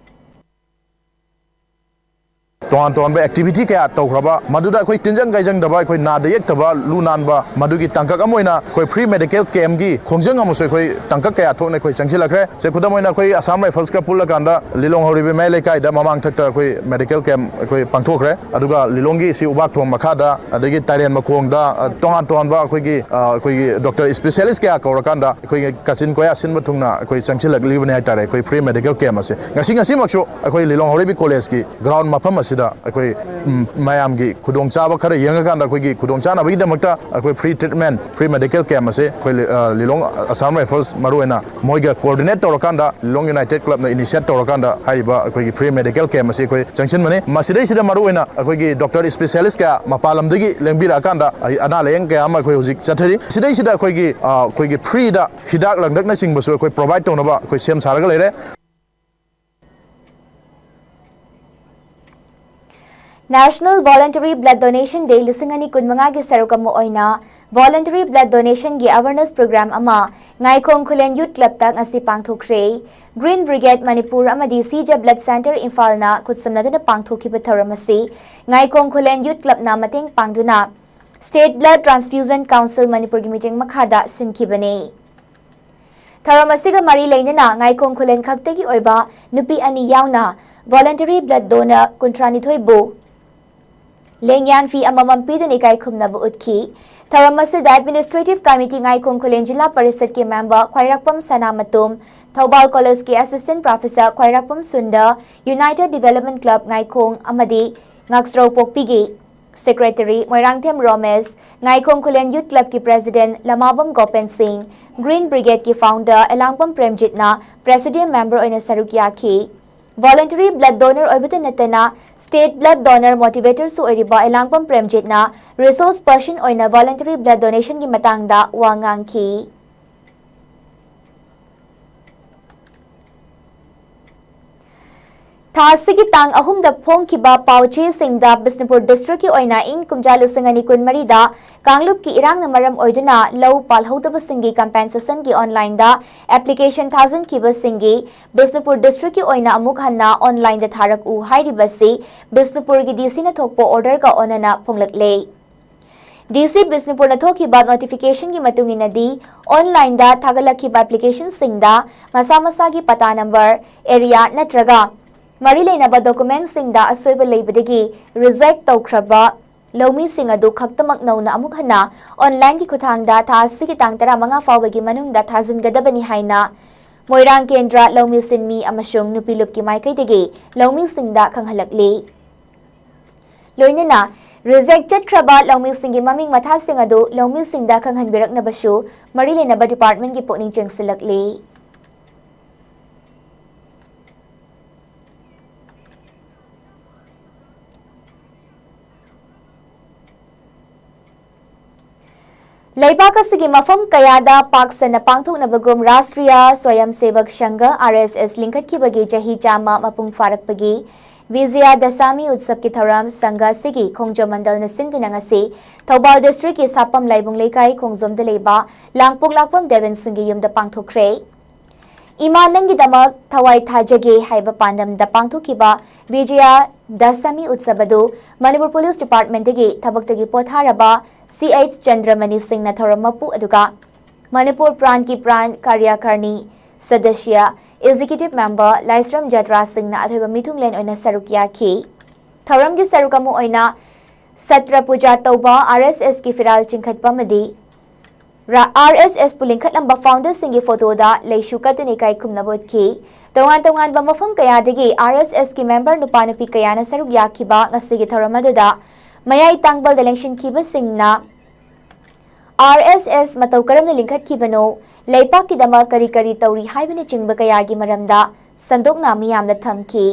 ꯇꯣꯉꯥꯟ ꯇꯣꯉꯥꯟꯕ ꯑꯦꯛꯇꯤꯚꯤꯇꯤ ꯀꯌꯥ ꯇꯧꯈ꯭ꯔꯕ, ꯃꯗꯨꯗ ꯑꯩꯈꯣꯏ ꯇꯤꯟꯖꯪ ꯀꯥꯏꯖꯪꯗꯕ, ꯑꯩꯈꯣꯏ ꯅꯥꯗ ꯌꯦꯛꯇꯕ, ꯂꯨ ꯅꯥꯟꯕ, ꯃꯗꯨꯒꯤ ꯇꯥꯡꯀꯛ ꯑꯃ ꯑꯣꯏꯅ ꯑꯩꯈꯣꯏ ꯐ꯭ꯔꯤ ꯃꯦꯗꯤꯀꯦꯜ ꯀꯦꯝꯞꯀꯤ ꯈꯣꯡꯖꯪ ꯑꯃꯁꯨ ꯑꯩꯈꯣꯏ ꯇꯥꯡꯀꯛ ꯀꯌꯥ ꯊꯣꯛꯅ ꯑꯩꯈꯣꯏ ꯆꯪꯁꯤꯜꯂꯛꯈ꯭ꯔꯦ꯫ ꯁꯦ, ꯈꯨꯗꯝ ꯑꯣꯏꯅ ꯑꯩꯈꯣꯏ ꯑꯁꯥꯝ ꯔꯥꯏꯐꯜꯁꯀ ꯄꯨꯜꯂꯀꯥꯟꯗ ꯂꯤꯂꯣꯡ ꯍꯧꯔꯤꯕ ꯃꯌꯥꯏ ꯂꯩꯀꯥꯏꯗ ꯃꯃꯥꯡ ꯊꯛꯇ ꯑꯩꯈꯣꯏ ꯃꯦꯗꯤꯀꯦꯜ ꯀꯦꯝꯞ ꯑꯩꯈꯣꯏ ꯄꯥꯡꯊꯣꯛꯈ꯭ꯔꯦ꯫ ꯑꯗꯨꯒ ꯂꯤꯂꯣꯡꯒꯤ ꯁꯤ ꯎꯕꯥꯛ ꯊꯣꯡ ꯃꯈꯥꯗ, ꯑꯗꯒꯤ ꯇꯥꯏꯔꯦꯟ ꯃꯈꯣꯡꯗ, ꯑ, ꯇꯣꯉꯥꯟ ꯇꯣꯉꯥꯟꯕ ꯑꯩꯈꯣꯏꯒꯤ, ꯑ, ꯑꯩꯈꯣꯏꯒꯤ ꯗꯣꯛꯇꯔ ꯏꯁꯄꯤꯁꯤꯌꯦꯂꯤꯁ꯭ꯠ ꯀꯌꯥ ꯀꯧꯔꯀꯥꯟꯗ ꯑꯩꯈꯣꯏꯒꯤ ꯀꯥꯆꯤꯟ ꯀꯣꯌꯥ ꯁꯤꯟꯕ ꯊꯨꯡꯅ ꯑꯩꯈꯣꯏ ꯆꯪꯁꯤꯜꯂꯛꯂꯤꯕꯅꯤ ꯍꯥꯏꯇꯥꯔꯦ, ꯑꯩꯈꯣꯏ ꯐ꯭ꯔꯤ ꯃꯦꯗꯤꯀꯦꯜ ꯀꯦꯝꯞ ꯑꯁꯦ꯫ ꯉꯁꯤ, ꯉꯁꯤꯃꯛꯁꯨ ꯑꯩꯈꯣꯏ ꯂꯤꯂꯣꯡ ꯍꯧꯔꯩꯕꯤ ꯀꯣꯂꯦꯖꯀꯤ ꯒ꯭ꯔꯥꯎꯟ ꯃꯐꯝ ꯑꯁꯤꯗ ꯗ ꯑꯩꯈꯣꯏ, ꯎꯝ, ꯃꯌꯥꯝꯒꯤ ꯈꯨꯗꯣꯡꯆꯥꯕ ꯈꯔ ꯌꯦꯡꯉꯀꯥꯟꯗ ꯑꯩꯈꯣꯏꯒꯤ ꯈꯨꯗꯣꯡꯆꯥꯅꯕꯒꯤꯗꯃꯛꯇ ꯑꯩꯈꯣꯏ free treatment, free medical camp ꯑꯁꯤ ꯑꯩꯈꯣꯏ ꯂꯤ-, ꯑ, ꯂꯤꯂꯣꯡ Assam Rifles ꯃꯔꯨꯑꯣꯏꯅ ꯃꯣꯏꯒ coordinate ꯇꯧꯔꯀꯥꯟꯗ, ꯂꯤꯂꯣꯡ United Club ꯅ initiate ꯇꯧꯔꯀꯥꯟꯗ ꯍꯥꯏꯔꯤꯕ ꯑꯩꯈꯣꯏꯒꯤ free medical camp ꯑꯁꯤ ꯑꯩꯈꯣꯏ ꯆꯪꯁꯤꯟꯕꯅꯤ꯫ ꯃꯁꯤꯗꯩꯁꯤꯗ ꯃꯔꯨꯑꯣꯏꯅ ꯑꯩꯈꯣꯏꯒꯤ doctor specialist ꯀꯌꯥ ꯃꯄꯥꯟ ꯂꯝꯗꯒꯤ ꯂꯦꯡꯕꯤꯔꯛꯑꯀꯥꯟꯗ ꯑꯩ ꯑꯅꯥ ꯂꯥꯌꯦꯡ ꯀꯌꯥ ꯑꯃ ꯑꯩꯈꯣꯏ ꯍꯧꯖꯤꯛ ꯆꯠꯊꯔꯤ꯫ ꯁꯤꯗꯩꯁꯤꯗ ꯑꯩꯈꯣꯏꯒꯤ, ꯑ, ꯑꯩꯈꯣꯏꯒꯤ free ꯗ ꯍꯤꯗꯥꯛ ꯂꯥꯡꯊꯛꯅꯆꯤꯡꯕꯁꯨ ꯑꯩꯈꯣꯏ provide ꯇꯧꯅꯕ ꯑꯩꯈꯣꯏ ꯁꯦꯝ ꯁꯥꯔꯒ ꯂꯩꯔꯦ꯫ National Voluntary Blood Donation Day ꯂꯤꯁꯤꯡ ꯑꯅꯤ ꯀꯨꯟꯃꯉꯥꯒꯤ ꯁꯔꯨꯛ ꯑꯃ ꯑꯣꯏꯅ Voluntary Blood Donation ꯒꯤ awareness program ꯑꯃ ꯉꯥꯏꯈꯣꯡ ꯈꯨꯂꯦꯟ Youth Club ꯇ ꯉꯁꯤ ꯄꯥꯡꯊꯣꯛꯈ꯭ꯔꯦ꯫ Green Brigade ꯃꯅꯤꯄꯨꯔ ꯑꯃꯗꯤ ꯁꯤꯖ Blood Centre ꯏꯝꯐꯥꯜꯅ ꯈꯨꯠꯁꯝꯅꯗꯨꯅ ꯄꯥꯡꯊꯣꯛꯈꯤꯕ ꯊꯧꯔꯝ ꯑꯁꯤ ꯉꯥꯏꯈꯣꯡ ꯈꯨꯂꯦꯟ Youth Club ꯅ ꯃꯇꯦꯡ ꯄꯥꯡꯗꯨꯅ State Blood Transfusion Council ꯃꯅꯤꯄꯨꯔꯒꯤ ꯃꯤꯠꯌꯦꯡ ꯃꯈꯥꯗ ꯁꯤꯟꯈꯤꯕꯅꯤ꯫ ꯊꯧꯔꯝ ꯑꯁꯤꯒ ꯃꯔꯤ ꯂꯩꯅꯅ ꯉꯥꯏꯈꯣꯡ ꯈꯨꯂꯦꯟ ꯈꯛꯇꯒꯤ ꯑꯣꯏꯕ ꯅꯨꯄꯤ ꯑꯅꯤ ꯌꯥꯎꯅ voluntary blood donor ꯀꯨꯟꯊ꯭ꯔꯥꯅꯤꯊꯣꯏꯕꯨ ꯂꯦꯡꯌꯥꯟ ꯐꯤ ꯑꯃꯃꯝ ꯄꯤꯗꯨꯅ ꯏꯀꯥꯏ ꯈꯨꯝꯅꯕ ꯎꯠꯈꯤ꯫ ꯊꯧꯔꯝ ꯑꯁꯤꯗ Administrative Committee ꯉꯥꯏꯈꯣꯡ ꯈꯨꯂꯦꯟ ꯖꯤꯂꯥ ꯄꯔꯤꯁꯗꯀꯤ member ꯈ꯭ꯋꯥꯏꯔꯥꯛꯄꯝ ꯁꯅꯥꯃꯇꯣꯝ, ꯊꯧꯕꯥꯜ ꯀꯣꯂꯦꯖꯀꯤ Assistant Professor ꯈ꯭ꯋꯥꯏꯔꯥꯛꯄꯝ ꯁꯨꯟꯗꯔ, United Development Club ꯉꯥꯏꯈꯣꯡ ꯑꯃꯗꯤ ꯉꯥꯛꯆꯔꯧ ꯄꯣꯛꯄꯤꯒꯤ Secretary ꯃꯣꯏꯔꯥꯡꯊꯦꯝ ꯔꯣꯃꯦꯁ, ꯉꯥꯏꯈꯣꯡ ꯈꯨꯂꯦꯟ Youth Club ꯀꯤ President ꯂꯃꯥꯕꯝ ꯒꯣꯄꯦꯟ ꯁꯤꯡ, Green Brigade ꯀꯤ founder ꯑꯦꯂꯥꯡꯕꯝ ꯄ꯭ꯔꯦꯝꯖꯤꯠꯅ Presidium member ꯑꯣꯏꯅ ꯁꯔꯨꯛ ꯌꯥꯈꯤ꯫ Voluntary blood donor ꯑꯣꯏꯕꯇ ꯅꯠꯇꯅ State Blood Donor Motivator ꯁꯨ ꯑꯣꯏꯔꯤꯕ ꯑꯦꯂꯥꯡꯕꯝ ꯄ꯭ꯔꯦꯝꯖꯤꯠꯅ resource person ꯑꯣꯏꯅ voluntary blood donation ꯒꯤ ꯃꯇꯥꯡꯗ ꯋꯥ ꯉꯥꯡꯈꯤ꯫ ꯊꯥ ꯑꯁꯤꯒꯤ ꯇꯥꯡ ꯑꯍꯨꯝꯗ ꯐꯣꯡꯈꯤꯕ ꯄꯥꯎ ꯆꯦꯁꯤꯡꯗ ꯕꯤꯁꯅꯨꯄꯨꯔ district ꯀꯤ ꯑꯣꯏꯅ ꯏꯪ ꯀꯨꯝꯖꯥ ꯂꯤꯁꯤꯡ ꯑꯅꯤ ꯀꯨꯟꯃꯔꯤꯗ ꯀꯥꯡꯂꯨꯞꯀꯤ ꯏꯔꯥꯡꯅ ꯃꯔꯝ ꯑꯣꯏꯗꯨꯅ ꯂꯧ ꯄꯥꯜꯍꯧꯗꯕꯁꯤꯡꯒꯤ compensation ꯒꯤ online ꯗ application ꯊꯥꯖꯤꯟꯈꯤꯕꯁꯤꯡꯒꯤ ꯕꯤꯁꯅꯨꯄꯨꯔ district ꯀꯤ ꯑꯣꯏꯅ ꯑꯃꯨꯛ ꯍꯟꯅ online ꯗ ꯊꯥꯔꯛꯎ ꯍꯥꯏꯔꯤꯕꯁꯤ ꯕꯤꯁꯅꯨꯄꯨꯔꯒꯤ D C ꯅ ꯊꯣꯛꯄ order ꯒ ꯑꯣꯟꯅꯅ ꯐꯣꯡꯂꯛꯂꯦ꯫ D C ꯕꯤꯁꯅꯨꯄꯨꯔꯅ ꯊꯣꯛꯈꯤꯕ notification ꯒꯤ ꯃꯇꯨꯡ ꯏꯟꯅꯗꯤ, online ꯗ ꯊꯥꯒꯠꯂꯛꯈꯤꯕ application ꯁꯤꯡꯗ ꯃꯁꯥ ꯃꯁꯥꯒꯤ ꯄꯇꯥ number, area ꯅꯠꯇ꯭ꯔꯒ ꯃꯔꯤ ꯂꯩꯅꯕ document ꯁꯤꯡꯗ ꯑꯁꯣꯏꯕ ꯂꯩꯕꯗꯒꯤ reject ꯇꯧꯈ꯭ꯔꯕ ꯂꯧꯃꯤꯁꯤꯡ ꯑꯗꯨ ꯈꯛꯇꯃꯛ ꯅꯧꯅ ꯑꯃꯨꯛ ꯍꯟꯅ online ꯒꯤ ꯈꯨꯠꯊꯥꯡꯗ ꯊꯥ ꯑꯁꯤꯒꯤ ꯇꯥꯡ ꯇꯔꯥꯃꯉꯥ ꯐꯥꯎꯕꯒꯤ ꯃꯅꯨꯡꯗ ꯊꯥꯖꯤꯟꯒꯗꯕꯅꯤ ꯍꯥꯏꯅ ꯃꯣꯏꯔꯥꯡ ꯀꯦꯟꯗ꯭ꯔ ꯂꯧꯃꯤ ꯁꯤꯟꯃꯤ ꯑꯃꯁꯨꯡ ꯅꯨꯄꯤ ꯂꯨꯞꯀꯤ ꯃꯥꯏꯀꯩꯗꯒꯤ ꯂꯧꯃꯤꯁꯤꯡꯗ ꯈꯪꯍꯜꯂꯛꯂꯤ꯫ ꯂꯣꯏꯅꯅ ꯔꯤꯖꯦꯛ ꯆꯠꯈ꯭ꯔꯕ ꯂꯧꯃꯤꯁꯤꯡꯒꯤ ꯃꯃꯤꯡ ꯃꯊꯥꯁꯤꯡ ꯑꯗꯨ ꯂꯧꯃꯤꯁꯤꯡꯗ ꯈꯪꯍꯟꯕꯤꯔꯛꯅꯕꯁꯨ ꯃꯔꯤ ꯂꯩꯅꯕ ꯗꯤꯄꯥꯔꯠꯃꯦꯟꯒꯤ ꯄꯨꯛꯅꯤꯡ ꯆꯤꯡꯁꯤꯜꯂꯛꯂꯤ꯫ ꯂꯩꯕꯥꯛ ꯑꯁꯤꯒꯤ ꯃꯐꯝ ꯀꯌꯥꯗ ꯄꯥꯛ ꯁꯟꯅ ꯄꯥꯡꯊꯣꯛꯅꯕꯒꯨꯝ ꯔꯥꯁꯇ꯭ꯔꯤꯌꯥ ꯁ꯭ꯋꯌꯝ ꯁꯦꯕꯛ ꯁꯪꯘ, ꯑꯥꯔ ꯑꯦꯁ ꯑꯦꯁ, ꯂꯤꯡꯈꯠꯈꯤꯕꯒꯤ ꯆꯍꯤ ꯆꯥꯝꯃ ꯃꯄꯨꯡ ꯐꯥꯔꯛꯄꯒꯤ ꯕꯤꯖꯌ ꯗꯁꯃꯤ ꯎꯠꯁꯕꯀꯤ ꯊꯧꯔꯝ ꯁꯪꯘ ꯑꯁꯤꯒꯤ ꯈꯣꯡꯖꯣꯝ ꯃꯟꯗꯜꯅ ꯁꯤꯟꯗꯨꯅ ꯉꯁꯤ ꯊꯧꯕꯥꯜ ꯗꯤꯁꯇ꯭ꯔꯤꯛꯀꯤ ꯁꯥꯄꯝ ꯂꯥꯏꯕꯨꯡ ꯂꯩꯀꯥꯏ ꯈꯣꯡꯖꯣꯝꯗ ꯂꯩꯕ ꯂꯥꯡꯄꯣꯛ ꯂꯥꯛꯄꯝ ꯗꯦꯕꯤꯟ ꯁꯤꯡꯒꯤ ꯌꯨꯝꯗ ꯄꯥꯡꯊꯣꯛꯈ꯭ꯔꯦ꯫ ꯏꯃꯥ ꯅꯪꯒꯤꯗꯃꯛ ꯊꯋꯥꯏ ꯊꯥꯖꯒꯦ ꯍꯥꯏꯕ ꯄꯥꯟꯗꯝꯗ ꯄꯥꯡꯊꯣꯛꯈꯤꯕ ꯕꯤꯖꯌ ꯗꯁꯃꯤ ꯎꯠꯁꯕ ꯑꯗꯨ ꯃꯅꯤꯄꯨꯔ ꯄꯨꯂꯤꯁ ꯗꯤꯄꯥꯔꯠꯃꯦꯟꯠꯇꯒꯤ ꯊꯕꯛꯇꯒꯤ ꯄꯣꯊꯥꯔꯕ ꯁꯤ ꯑꯩꯆ ꯆꯟꯗ꯭ꯔꯃꯅꯤ ꯁꯤꯡꯅ ꯊꯧꯔꯝ ꯃꯄꯨ ꯑꯗꯨꯒ ꯃꯅꯤꯄꯨꯔ ꯄ꯭ꯔꯥꯟꯀꯤ ꯄ꯭ꯔꯥꯟ ꯀꯥꯔꯌꯥꯀꯥꯔꯅꯤ ꯁꯗꯁ꯭ꯌ, ꯑꯦꯛꯖꯤꯀ꯭ꯌꯨꯇꯤꯚ ꯃꯦꯝꯕꯔ ꯂꯥꯏꯁ꯭ꯔꯝ ꯖꯇ꯭ꯔꯥ ꯁꯤꯡꯅ ꯑꯊꯣꯏꯕ ꯃꯤꯊꯨꯡꯂꯦꯟ ꯑꯣꯏꯅ ꯁꯔꯨꯛ ꯌꯥꯈꯤ꯫ ꯊꯧꯔꯝꯒꯤ ꯁꯔꯨꯛ ꯑꯃ ꯑꯣꯏꯅ ꯁꯇ꯭ꯔ ꯄꯨꯖꯥ ꯇꯧꯕ, ꯑꯥꯔ ꯑꯦꯁ ꯑꯦꯁꯀꯤ ꯐꯤꯔꯥꯜ ꯆꯤꯡꯈꯠꯄ ꯑꯃꯗꯤ ꯔ-, ꯑꯥꯔ ꯑꯦꯁ ꯑꯦꯁꯄꯨ ꯂꯤꯡꯈꯠꯂꯝꯕ ꯐꯥꯎꯟꯗꯔꯁꯤꯡꯒꯤ ꯐꯣꯇꯣꯗ ꯂꯩꯁꯨ ꯀꯠꯇꯨꯅ ꯏꯀꯥꯏ ꯈꯨꯝꯅꯕ ꯎꯠꯈꯤ꯫ ꯇꯣꯉꯥꯟ ꯇꯣꯉꯥꯟꯕ ꯃꯐꯝ ꯀꯌꯥꯗꯒꯤ ꯑꯥꯔ ꯑꯦꯁ ꯑꯦꯁꯀꯤ ꯃꯦꯝꯕꯔ ꯅꯨꯄꯥ ꯅꯨꯄꯤ ꯀꯌꯥꯅ ꯁꯔꯨꯛ ꯌꯥꯈꯤꯕ ꯉꯁꯤꯒꯤ ꯊꯧꯔꯝ ꯑꯗꯨꯗ ꯃꯌꯥꯏ ꯇꯥꯡꯕꯜꯗ ꯂꯦꯡꯁꯤꯟꯈꯤꯕꯁꯤꯡꯅ ꯑꯥꯔ ꯑꯦꯁ ꯑꯦꯁ ꯃꯇꯧ ꯀꯔꯝꯅ ꯂꯤꯡꯈꯠꯈꯤꯕꯅꯣ, ꯂꯩꯄꯥꯛꯀꯤꯗꯃꯛ ꯀꯔꯤ ꯀꯔꯤ ꯇꯧꯔꯤ ꯍꯥꯏꯕꯅꯆꯤꯡꯕ ꯀꯌꯥꯒꯤ ꯃꯔꯝꯗ ꯁꯟꯗꯣꯛꯅ ꯃꯤꯌꯥꯝꯗ ꯊꯝꯈꯤ꯫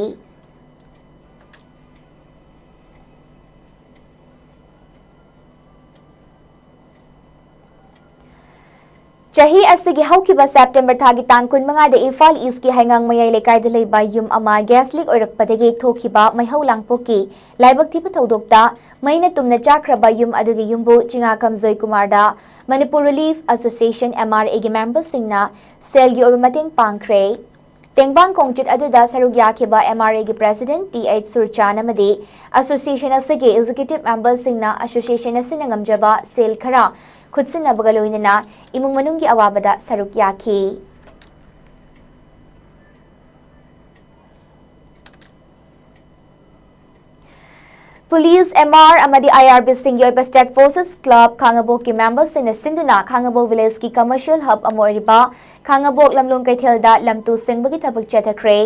ꯆꯍꯤ ꯑꯁꯤꯒꯤ ꯍꯧꯈꯤꯕ ꯁꯦꯞꯇꯦꯝꯕꯔ ꯊꯥꯒꯤ ꯇꯥꯡ ꯀꯨꯟꯃꯉꯥꯗ ꯏꯝꯐꯥꯜ ꯏꯁꯀꯤ ꯍꯩꯉꯥꯡ ꯃꯌꯥꯏ ꯂꯩꯀꯥꯏꯗ ꯂꯩꯕ ꯌꯨꯝ ꯑꯃ ꯒ꯭ꯌꯥꯁ ꯂꯤꯛ ꯑꯣꯏꯔꯛꯄꯗꯒꯤ ꯊꯣꯛꯈꯤꯕ ꯃꯩꯍꯧ ꯂꯥꯡꯄꯣꯛꯀꯤ ꯂꯥꯏꯕꯛ ꯊꯤꯕ ꯊꯧꯗꯣꯛꯇ ꯃꯩꯅ ꯇꯨꯝꯅ ꯆꯥꯛꯈ꯭ꯔꯕ ꯌꯨꯝ ꯑꯗꯨꯒꯤ ꯌꯨꯝꯕꯨ ꯆꯤꯉꯥꯈꯝ ꯖꯣꯏꯀꯨꯃꯥꯔꯗ Manipur relief association, M R ꯑꯦꯒꯤ ꯃꯦꯝꯕꯔꯁꯤꯡꯅ ꯁꯦꯜꯒꯤ ꯑꯣꯏꯕ ꯃꯇꯦꯡ ꯄꯥꯡꯈ꯭ꯔꯦ꯫ ꯇꯦꯡꯕꯥꯡ ꯈꯣꯡꯆꯠ ꯑꯗꯨꯗ ꯁꯔꯨꯛ ꯌꯥꯈꯤꯕ ꯑꯦꯝ ꯑꯥꯔ ꯑꯦꯒꯤ ꯄ꯭ꯔꯦꯁꯤꯗꯦꯟꯠ ꯇꯤ ꯑꯩꯆ ꯁꯨꯔꯆꯥꯟ ꯑꯃꯗꯤ ꯑꯦꯁꯣꯁꯤꯌꯦꯁꯟ ꯑꯁꯤꯒꯤ ꯑꯦꯛꯖꯤꯀ꯭ꯌꯨꯇꯤꯚ ꯃꯦꯝꯕꯔꯁꯤꯡꯅ ꯑꯦꯁꯣꯁꯤꯌꯦꯁꯟ ꯑꯁꯤꯅ ꯉꯝꯖꯕ ꯁꯦꯜ ꯈꯔ ꯈꯨꯠꯁꯤꯟꯅꯕꯒ ꯂꯣꯏꯅꯅ ꯏꯃꯨꯡ ꯃꯅꯨꯡꯒꯤ ꯑꯋꯥꯕꯗ ꯁꯔꯨꯛ ꯌꯥꯈꯤ꯫ Police, M R ꯑꯃꯗꯤ I R Bꯁꯤꯡꯒꯤ ꯑꯣꯏꯕ State Forces Club ꯈꯥꯉꯕꯣꯛꯀꯤ memberꯁꯤꯡꯅ ꯁꯤꯟꯗꯨꯅ ꯈꯥꯉꯕꯣꯛ villageꯀꯤ commercial hub ꯑꯃ ꯑꯣꯏꯔꯤꯕ ꯈꯥꯉꯕꯣꯛ ꯂꯝꯂꯣꯡ ꯀꯩꯊꯦꯜꯗ ꯂꯝ ꯇꯨ ꯁꯦꯡꯕꯒꯤ ꯊꯕꯛ ꯆꯠꯊꯈ꯭ꯔꯦ꯫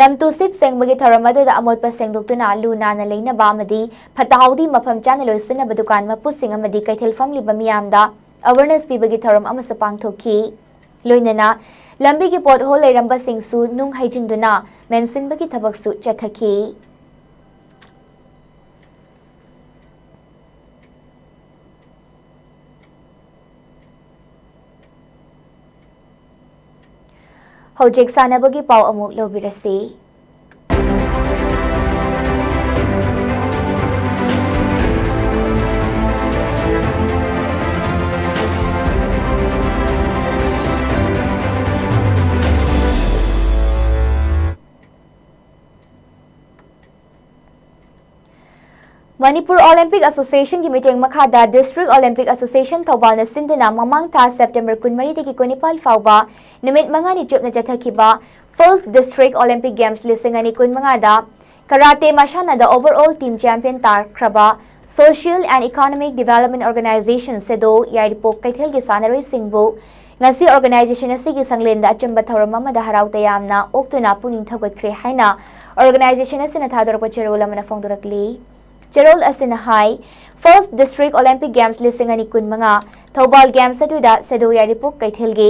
ꯂꯝ ꯇꯨ ꯁꯤꯠ ꯁꯦꯡꯕꯒꯤ ꯊꯧꯔꯝ ꯑꯗꯨꯗ ꯑꯃꯣꯠꯄ ꯁꯦꯡꯗꯣꯛꯇꯨꯅ ꯂꯨ ꯅꯥꯟꯅ ꯂꯩꯅꯕ ꯑꯃꯗꯤ ꯐꯠꯇ ꯍꯥꯎꯗꯤ ꯃꯐꯝ ꯆꯥꯅ ꯂꯣꯏꯁꯤꯟꯅꯕ ꯗꯨꯀꯥꯟ ꯃꯄꯨꯁꯤꯡ ꯑꯃꯗꯤ ꯀꯩꯊꯦꯜ ꯐꯝꯂꯤꯕ ꯃꯤꯌꯥꯝꯗ awareness ꯄꯤꯕꯒꯤ ꯊꯧꯔꯝ ꯑꯃꯁꯨ ꯄꯥꯡꯊꯣꯛꯈꯤ꯫ ꯂꯣꯏꯅꯅ ꯂꯝꯕꯤꯒꯤ pothole ꯂꯩꯔꯝꯕꯁꯤꯡꯁꯨ ꯅꯨꯡ ꯍꯩꯖꯤꯟꯗꯨꯅ ꯃꯦꯟꯁꯤꯟꯕꯒꯤ ꯊꯕꯛꯁꯨ ꯆꯠꯊꯈꯤ꯫ ꯍꯧꯖꯤꯛ ꯁꯥꯟꯅꯕꯒꯤ ꯄꯥꯎ ꯑꯃꯨꯛ ꯂꯧꯕꯤꯔꯁꯤ꯫ ꯃꯅꯤꯄꯨꯔ Olympic Associationꯒꯤ ꯃꯤꯠꯌꯦꯡ ꯃꯈꯥꯗ District Olympic Association ꯊꯧꯕꯥꯜꯅ ꯁꯤꯟꯗꯨꯅ ꯃꯃꯥꯡ ꯊꯥ September ꯀꯨꯟꯃꯔꯤꯗꯒꯤ ꯀꯨꯟꯅꯤꯄꯥꯜ ꯐꯥꯎꯕ ꯅꯨꯃꯤꯠ ꯃꯉꯥꯅꯤ ꯆꯨꯞꯅ ꯆꯠꯊꯈꯤꯕ First District Olympic Games ꯂꯤꯁꯤꯡ ꯑꯅꯤ ꯀꯨꯟꯃꯉꯥꯗ karate ꯃꯁꯥꯟꯅꯗ overall team champion ꯇꯥꯈ꯭ꯔꯕ Social and Economic Development Organization SEDO ꯌꯥꯏꯔꯤꯄꯣꯛ ꯀꯩꯊꯦꯜꯒꯤ ꯁꯥꯟꯅꯔꯣꯏꯁꯤꯡꯕꯨ ꯉꯁꯤ organization ꯑꯁꯤꯒꯤ ꯁꯪꯂꯦꯟꯗ ꯑꯆꯝꯕ ꯊꯧꯔꯝ ꯑꯃꯗ ꯍꯔꯥꯎ ꯇꯌꯥꯝꯅ ꯑꯣꯛꯇꯨꯅ ꯄꯨꯛꯅꯤꯡ ꯊꯧꯒꯠꯈ꯭ꯔꯦ ꯍꯥꯏꯅ organization ꯑꯁꯤꯅ ꯊꯥꯗꯣꯔꯛꯄ ꯆꯦꯔꯣꯜ ꯑꯃꯅ ꯐꯣꯡꯗꯣꯔꯛꯂꯤ꯫ ꯆꯦꯔꯣꯜ ꯑꯁꯤꯅ ꯍꯥꯏ, First District Olympic Games ꯂꯤꯁꯤꯡ ꯑꯅꯤ ꯀꯨꯟꯃꯉꯥ ꯊꯧꯕꯥꯜ Games ꯑꯗꯨꯗ SEDO ꯌꯥꯏꯔꯤꯄꯣꯛ ꯀꯩꯊꯦꯜꯒꯤ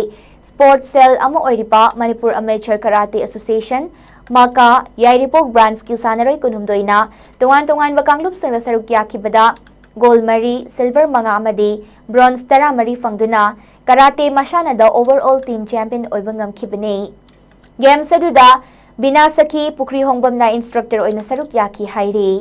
sports cell ꯑꯃ ꯑꯣꯏꯔꯤꯕ Manipur Amateur Karate Association, MAKA, ꯌꯥꯏꯔꯤꯄꯣꯛ branchꯀꯤ ꯁꯥꯟꯅꯔꯣꯏ ꯀꯨꯟꯍꯨꯝꯗꯣꯏꯅ ꯇꯣꯉꯥꯟ ꯇꯣꯉꯥꯟꯕ ꯀꯥꯡꯂꯨꯞꯁꯤꯡꯗ ꯁꯔꯨꯛ ꯌꯥꯈꯤꯕꯗ gold ꯃꯔꯤ, silver ꯃꯉꯥ ꯑꯃꯗꯤ bronze ꯇꯔꯥꯃꯔꯤ ꯐꯪꯗꯨꯅ karate ꯃꯁꯥꯟꯅꯗ overall team champion ꯑꯣꯏꯕ ꯉꯝꯈꯤꯕꯅꯤ꯫ Games ꯑꯗꯨꯗ ꯕꯤꯅꯥ ꯁꯈꯤ ꯄꯨꯈ꯭ꯔꯤ ꯍꯣꯡꯕꯝꯅ instructor ꯑꯣꯏꯅ ꯁꯔꯨꯛ ꯌꯥꯈꯤ ꯍꯥꯏꯔꯤ꯫